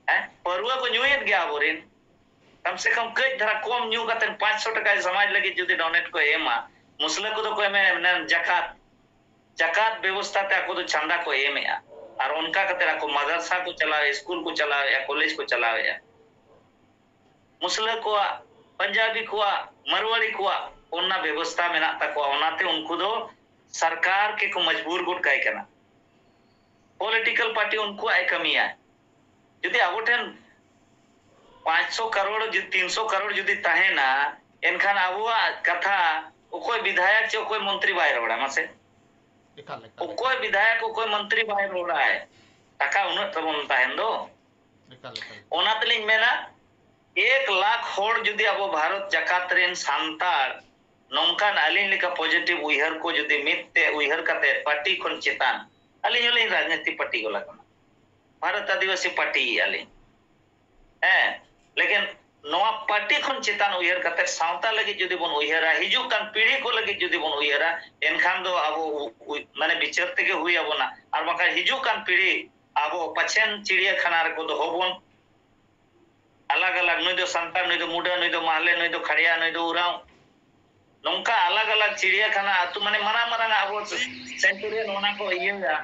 ᱦᱮᱸ, ᱯᱟᱹᱨᱣᱟᱹ ᱠᱚ ᱧᱩᱭᱮᱫ ᱜᱮᱭᱟ ᱟᱵᱚᱨᱮᱱ, ᱠᱚᱢ ᱥᱮ ᱠᱚᱢ ᱠᱟᱹᱡ ᱫᱷᱟᱨᱟ ᱠᱚᱢ ᱧᱩ ᱠᱟᱛᱮ ᱯᱟᱸᱪᱥᱚ ᱴᱟᱠᱟ ᱥᱚᱢᱟᱡᱽ ᱞᱟᱹᱜᱤᱫ ᱡᱩᱫᱤ ᱰᱚᱱᱮᱴ ᱠᱚ ᱮᱢᱟ, ᱢᱩᱥᱞᱟᱹ ᱠᱚᱫᱚ ᱠᱚ ᱮᱢᱮᱫ ᱢᱮᱱᱟ ᱡᱟᱠᱟᱛ, ᱡᱟᱠᱟᱛ ᱵᱮᱵᱚᱥᱛᱷᱟ ᱛᱮ ᱟᱠᱚ ᱫᱚ ᱪᱟᱸᱫᱟ ᱠᱚ ᱮᱢᱮᱜᱼᱟ᱾ ᱟᱨ ᱚᱱᱠᱟ ᱠᱟᱛᱮ ᱟᱠᱚ ᱢᱟᱫᱨᱥᱟ ᱠᱚ ᱪᱟᱞᱟᱣᱮᱫᱼᱟ, ᱥᱠᱩᱞ ᱠᱚ ᱪᱟᱞᱟᱣᱮᱫᱼᱟ, ᱠᱚᱞᱮᱡᱽ ᱠᱚ ᱪᱟᱞᱟᱣᱮᱫᱼᱟ᱾ ᱢᱩᱥᱞᱟᱹ ᱠᱚᱣᱟᱜ, ᱯᱟᱧᱡᱟᱵᱤ ᱠᱚᱣᱟᱜ, ᱢᱟᱨᱣᱟᱲᱤ ᱠᱚᱣᱟᱜ ᱚᱱᱟ ᱵᱮᱵᱚᱥᱛᱷᱟ ᱢᱮᱱᱟᱜ ᱛᱟᱠᱚᱣᱟ, ᱚᱱᱟᱛᱮ ᱩᱱᱠᱩ ᱫᱚ ᱥᱚᱨᱠᱟᱨ ᱜᱮᱠᱚ ᱢᱚᱡᱽᱵᱩᱨ ᱜᱚᱫ ᱠᱟᱭ ᱠᱟᱱᱟ᱾ ᱯᱚᱞᱤᱴᱤᱠᱟᱞ ᱯᱟᱨᱴᱤ ᱩᱱᱠᱩᱣᱟᱜ ᱮ ᱠᱟᱹᱢᱤᱭᱟ᱾ ᱡᱩᱫᱤ ᱟᱵᱚ ᱴᱷᱮᱱ ᱯᱟᱸᱪᱥᱚ ᱠᱟᱨᱳᱲ, ᱡᱩᱫᱤ ᱛᱤᱱᱥᱚ ᱠᱟᱨᱳᱲ ᱡᱩᱫᱤ ᱛᱟᱦᱮᱱᱟ, ᱮᱱᱠᱷᱟᱱ ᱟᱵᱚᱣᱟᱜ ᱠᱟᱛᱷᱟ ᱚᱠᱚᱭ ᱵᱤᱫᱷᱟᱭᱚᱠ ᱪᱮ ᱚᱠᱚᱭ ᱢᱚᱱᱛᱨᱤ ᱵᱟᱭ ᱨᱚᱲᱟ? ᱢᱟᱥᱮ, ᱮᱠᱟᱞ ᱮᱠᱟᱞ ᱚᱠᱚᱭ ᱵᱤᱫᱷᱟᱭᱚᱠ, ᱚᱠᱚᱭ ᱢᱚᱱᱛᱨᱤ ᱵᱟᱭ ᱨᱚᱲᱟᱭ? ᱴᱟᱠᱟ ᱩᱱᱟᱹᱜ ᱛᱟᱵᱚᱱ ᱛᱟᱦᱮᱱ ᱫᱚ᱾ ᱮᱠᱟᱞ ᱮᱠᱟᱞ ᱚᱱᱟ ᱛᱮᱞᱤᱧ ᱢᱮᱱᱟ, ᱮᱠ ᱞᱟᱠᱷ ᱦᱚᱲ ᱡᱩᱫᱤ ᱟᱵᱚ ᱵᱷᱟᱨᱚᱛ ᱡᱟᱠᱟᱛ ᱨᱮᱱ ᱥᱟᱱᱛᱟᱲ ᱱᱚᱝᱠᱟᱱ ᱟᱹᱞᱤᱧ ᱞᱮᱠᱟ ᱯᱚᱡᱤᱴᱤᱵᱷ ᱩᱭᱦᱟᱹᱨ ᱠᱚ ᱡᱩᱫᱤ ᱢᱤᱫ ᱛᱮ ᱩᱭᱦᱟᱹᱨ ᱠᱟᱛᱮ ᱯᱟᱨᱴᱤ ᱠᱷᱚᱱ ᱪᱮᱛᱟᱱ, ᱟᱹᱞᱤᱧ ᱦᱚᱸᱞᱤᱧ ᱨᱟᱡᱽᱱᱤᱛᱤ ᱯᱟᱨᱴᱤ ᱜᱚᱞᱟ ᱠᱟᱱᱟ, ᱵᱷᱟᱨᱚᱛ ᱟᱹᱫᱤᱵᱟᱹᱥᱤ ᱯᱟᱨᱴᱤᱭᱮᱫᱼᱟ ᱞᱤᱧ, ᱦᱮᱸ, ᱞᱮᱠᱤᱱ ᱱᱚᱣᱟ ᱯᱟᱨᱴᱤ ᱠᱷᱚᱱ ᱪᱮᱛᱟᱱ ᱩᱭᱦᱟᱹᱨ ᱠᱟᱛᱮ ᱥᱟᱶᱛᱟ ᱞᱟᱹᱜᱤᱫ ᱡᱩᱫᱤ ᱵᱚᱱ ᱩᱭᱦᱟᱹᱨᱟ, ᱦᱤᱡᱩᱜ ᱠᱟᱱ ᱯᱤᱲᱦᱤ ᱠᱚ ᱞᱟᱹᱜᱤᱫ ᱡᱩᱫᱤ ᱵᱚᱱ ᱩᱭᱦᱟᱹᱨᱟ, ᱮᱱᱠᱷᱟᱱ ᱫᱚ ᱟᱵᱚ ᱩ-, ᱩ-, ᱢᱟᱱᱮ ᱵᱤᱪᱟᱹᱨ ᱛᱮᱜᱮ ᱦᱩᱭ ᱟᱵᱚᱱᱟ᱾ ᱟᱨ ᱵᱟᱝᱠᱷᱟᱱ ᱦᱤᱡᱩᱜ ᱠᱟᱱ ᱯᱤᱲᱦᱤ ᱟᱵᱚ ᱯᱟᱪᱷᱮᱱ ᱪᱤᱲᱤᱭᱟᱹᱠᱷᱟᱱᱟ ᱨᱮᱠᱚ ᱫᱚᱦᱚ ᱵᱚᱱ, ᱟᱞᱟᱜᱽ ᱟᱞᱟᱜᱽ, ᱱᱩᱭ ᱫᱚ ᱥᱟᱱᱛᱟᱲ, ᱱᱩᱭ ᱫᱚ ᱢᱩᱰᱟᱹ, ᱱᱩᱭ ᱫᱚ ᱢᱟᱦᱞᱮ, ᱱᱩᱭ ᱫᱚ ᱠᱷᱟᱲᱭᱟ, ᱱᱩᱭ ᱫᱚ ᱩᱨᱟᱣ᱾ ᱱᱚᱝᱠᱟ ᱟᱞᱟᱜᱽ ᱟᱞᱟᱜᱽ ᱪᱤᱲᱤᱭᱟᱹᱠᱷᱟᱱᱟ ᱟᱹᱛᱩ, ᱢᱟᱱᱮ ᱢᱟᱨᱟᱝ ᱢᱟᱨᱟᱝ ᱟᱜ ᱟᱵᱚ centurion ᱚᱱᱟ ᱠᱚ ᱤᱭᱟᱹᱭᱟ,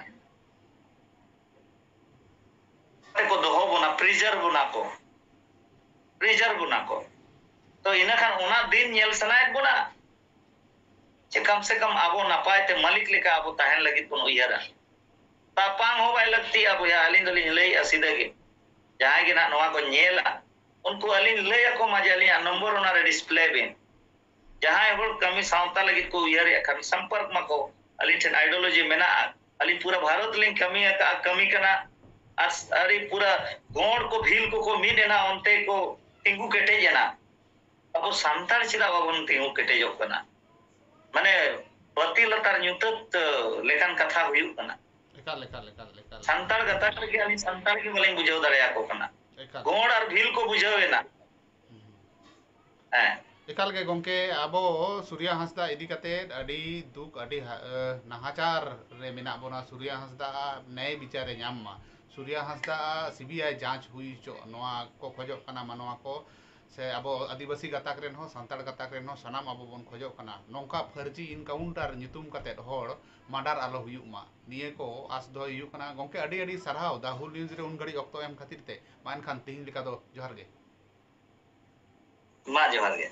ᱛᱮᱠᱚ ᱫᱚᱦᱚ ᱵᱚᱱᱟ, preserve ᱵᱚᱱᱟ ᱠᱚ, preserve ᱵᱚᱱᱟ ᱠᱚ᱾ ᱛᱚ ᱤᱱᱟᱹ ᱠᱷᱟᱱ ᱚᱱᱟ ᱫᱤᱱ ᱧᱮᱞ ᱥᱟᱱᱟᱭᱮᱫ ᱵᱚᱱᱟ ᱡᱮ ᱠᱟᱢ ᱥᱮ ᱠᱟᱢ ᱟᱵᱚ ᱱᱟᱯᱟᱭ ᱛᱮ ᱢᱟᱹᱞᱤᱠ ᱞᱮᱠᱟ ᱟᱵᱚ ᱛᱟᱦᱮᱱ ᱞᱟᱹᱜᱤᱫ ᱵᱚᱱ ᱩᱭᱦᱟᱹᱨᱟ᱾ ᱛᱟᱯᱟᱢ ᱦᱚᱸ ᱵᱟᱭ ᱞᱟᱹᱠᱛᱤᱜᱼᱟ ᱵᱚᱭᱦᱟ, ᱟᱹᱞᱤᱧ ᱫᱚᱞᱤᱧ ᱞᱟᱹᱭᱮᱫᱼᱟ ᱥᱤᱫᱷᱟᱹ ᱜᱮ᱾ ᱡᱟᱦᱟᱸᱭ ᱜᱮ ᱱᱟᱜ ᱱᱚᱣᱟ ᱠᱚ ᱧᱮᱞᱟ, ᱩᱱᱠᱩ ᱟᱹᱞᱤᱧ ᱞᱟᱹᱭ ᱟᱠᱚ ᱢᱟ ᱡᱮ ᱟᱹᱞᱤᱧᱟᱜ ᱱᱚᱢᱵᱚᱨ ᱚᱱᱟ ᱨᱮ display ᱵᱤᱱ᱾ ᱡᱟᱦᱟᱸᱭ ᱦᱚᱲ ᱠᱟᱹᱢᱤ ᱥᱟᱶᱛᱟ ᱞᱟᱹᱜᱤᱫ ᱠᱚ ᱩᱭᱦᱟᱹᱨᱮᱫ ᱠᱷᱟᱱ ᱥᱚᱢᱯᱚᱨᱠ ᱢᱟᱠᱚ, ᱟᱹᱞᱤᱧ ᱴᱷᱮᱱ ideology ᱢᱮᱱᱟᱜᱼᱟ᱾ ᱟᱹᱞᱤᱧ ᱯᱩᱨᱟᱹ ᱵᱷᱟᱨᱚᱛ ᱞᱤᱧ ᱠᱟᱹᱢᱤ ᱟᱠᱟᱫᱼᱟ, ᱠᱟᱹᱢᱤ ᱠᱟᱱᱟ᱾ ᱟᱨ ᱟᱹᱰᱤ ᱯᱩᱨᱟᱹ ᱜᱚᱸᱰ ᱠᱚ ᱵᱷᱤᱞ ᱠᱚᱠᱚ ᱢᱤᱫ ᱮᱱᱟ, ᱚᱱᱛᱮ ᱠᱚ ᱛᱤᱸᱜᱩ ᱠᱮᱴᱮᱡ ᱮᱱᱟ᱾ ᱟᱵᱚ ᱥᱟᱱᱛᱟᱲ ᱪᱮᱫᱟᱜ ᱵᱟᱵᱚᱱ ᱛᱤᱸᱜᱩ ᱠᱮᱴᱮᱡᱚᱜ ᱠᱟᱱᱟ? ᱢᱟᱱᱮ ᱵᱟᱹᱛᱤ ᱞᱟᱛᱟᱨ ᱧᱩᱛᱟᱹᱛ, ᱟᱹ, ᱞᱮᱠᱟᱱ ᱠᱟᱛᱷᱟ ᱦᱩᱭᱩᱜ ᱠᱟᱱᱟ᱾ ᱮᱠᱟᱞ ᱮᱠᱟᱞ ᱮᱠᱟᱞ ᱮᱠᱟᱞ᱾ ᱥᱟᱱᱛᱟᱲ ᱜᱟᱛᱟᱠ ᱨᱮᱜᱮ ᱟᱹᱞᱤᱧ ᱥᱟᱱᱛᱟᱲ ᱜᱮ ᱵᱟᱹᱞᱤᱧ ᱵᱩᱡᱷᱟᱹᱣ ᱫᱟᱲᱮᱭᱟᱠᱚ ᱠᱟᱱᱟ᱾ ᱮᱠᱟᱞ᱾ ᱜᱚᱸᱰ ᱟᱨ ᱵᱷᱤᱞ ᱠᱚ ᱵᱩᱡᱷᱟᱹᱣ ᱮᱱᱟ᱾ ᱦᱩᱸ᱾ ᱦᱮᱸ᱾ ᱮᱠᱟᱞ ᱜᱮ ᱜᱚᱢᱠᱮ, ᱟᱵᱚ ᱥᱩᱨᱭᱟ ᱦᱟᱸᱥᱫᱟ ᱤᱫᱤ ᱠᱟᱛᱮ ᱟᱹᱰᱤ ᱫᱩᱠ, ᱟᱹᱰᱤ ᱦᱟ-, ᱟᱹ, ᱱᱟᱦᱟᱪᱟᱨ ᱨᱮ ᱢᱮᱱᱟᱜ ᱵᱚᱱᱟ᱾ ᱥᱩᱨᱭᱟ ᱦᱟᱸᱥᱫᱟ ᱟᱜ ᱱᱮᱭ ᱵᱤᱪᱟᱨᱮ ᱧᱟᱢ ᱢᱟ, ᱥᱩᱨᱭᱟ ᱦᱟᱸᱥᱫᱟ ᱟᱜ CBI ᱡᱟᱸᱪ ᱦᱩᱭ ᱦᱚᱪᱚᱜ, ᱱᱚᱣᱟ ᱠᱚ ᱠᱷᱚᱡᱚᱜ ᱠᱟᱱᱟ ᱢᱟᱱᱣᱟ ᱠᱚ, ᱥᱮ ᱟᱵᱚ ᱟᱹᱫᱤᱵᱟᱹᱥᱤ ᱜᱟᱛᱟᱠ ᱨᱮᱱ ᱦᱚᱸ, ᱥᱟᱱᱛᱟᱲ ᱜᱟᱛᱟᱠ ᱨᱮᱱ ᱦᱚᱸ, ᱥᱟᱱᱟᱢ ᱟᱵᱚ ᱵᱚᱱ ᱠᱷᱚᱡᱚᱜ ᱠᱟᱱᱟ ᱱᱚᱝᱠᱟ ᱯᱷᱟᱹᱨᱡᱤ encounter ᱧᱩᱛᱩᱢ ᱠᱟᱛᱮ ᱦᱚᱲ murder ᱟᱞᱚ ᱦᱩᱭᱩᱜ ᱢᱟ᱾ ᱱᱤᱭᱟᱹ ᱠᱚ ᱟᱸᱥ ᱫᱚᱦᱚᱭ ᱦᱩᱭᱩᱜ ᱠᱟᱱᱟ᱾ ᱜᱚᱢᱠᱮ, ᱟᱹᱰᱤ ᱟᱹᱰᱤ ᱥᱟᱨᱦᱟᱣ ᱫᱟ ᱦᱩᱞ ᱱᱤᱭᱩᱡᱽ ᱨᱮ ᱩᱱ ᱜᱷᱟᱹᱲᱤᱡ ᱚᱠᱛᱚ ᱮᱢ ᱠᱷᱟᱹᱛᱤᱨ ᱛᱮ᱾ ᱢᱟ ᱮᱱᱠᱷᱟᱱ ᱛᱤᱦᱤᱧ ᱞᱮᱠᱟ ᱫᱚ ᱡᱚᱦᱟᱨ ᱜᱮ᱾ ᱢᱟ ᱡᱚᱦᱟᱨ ᱜᱮ᱾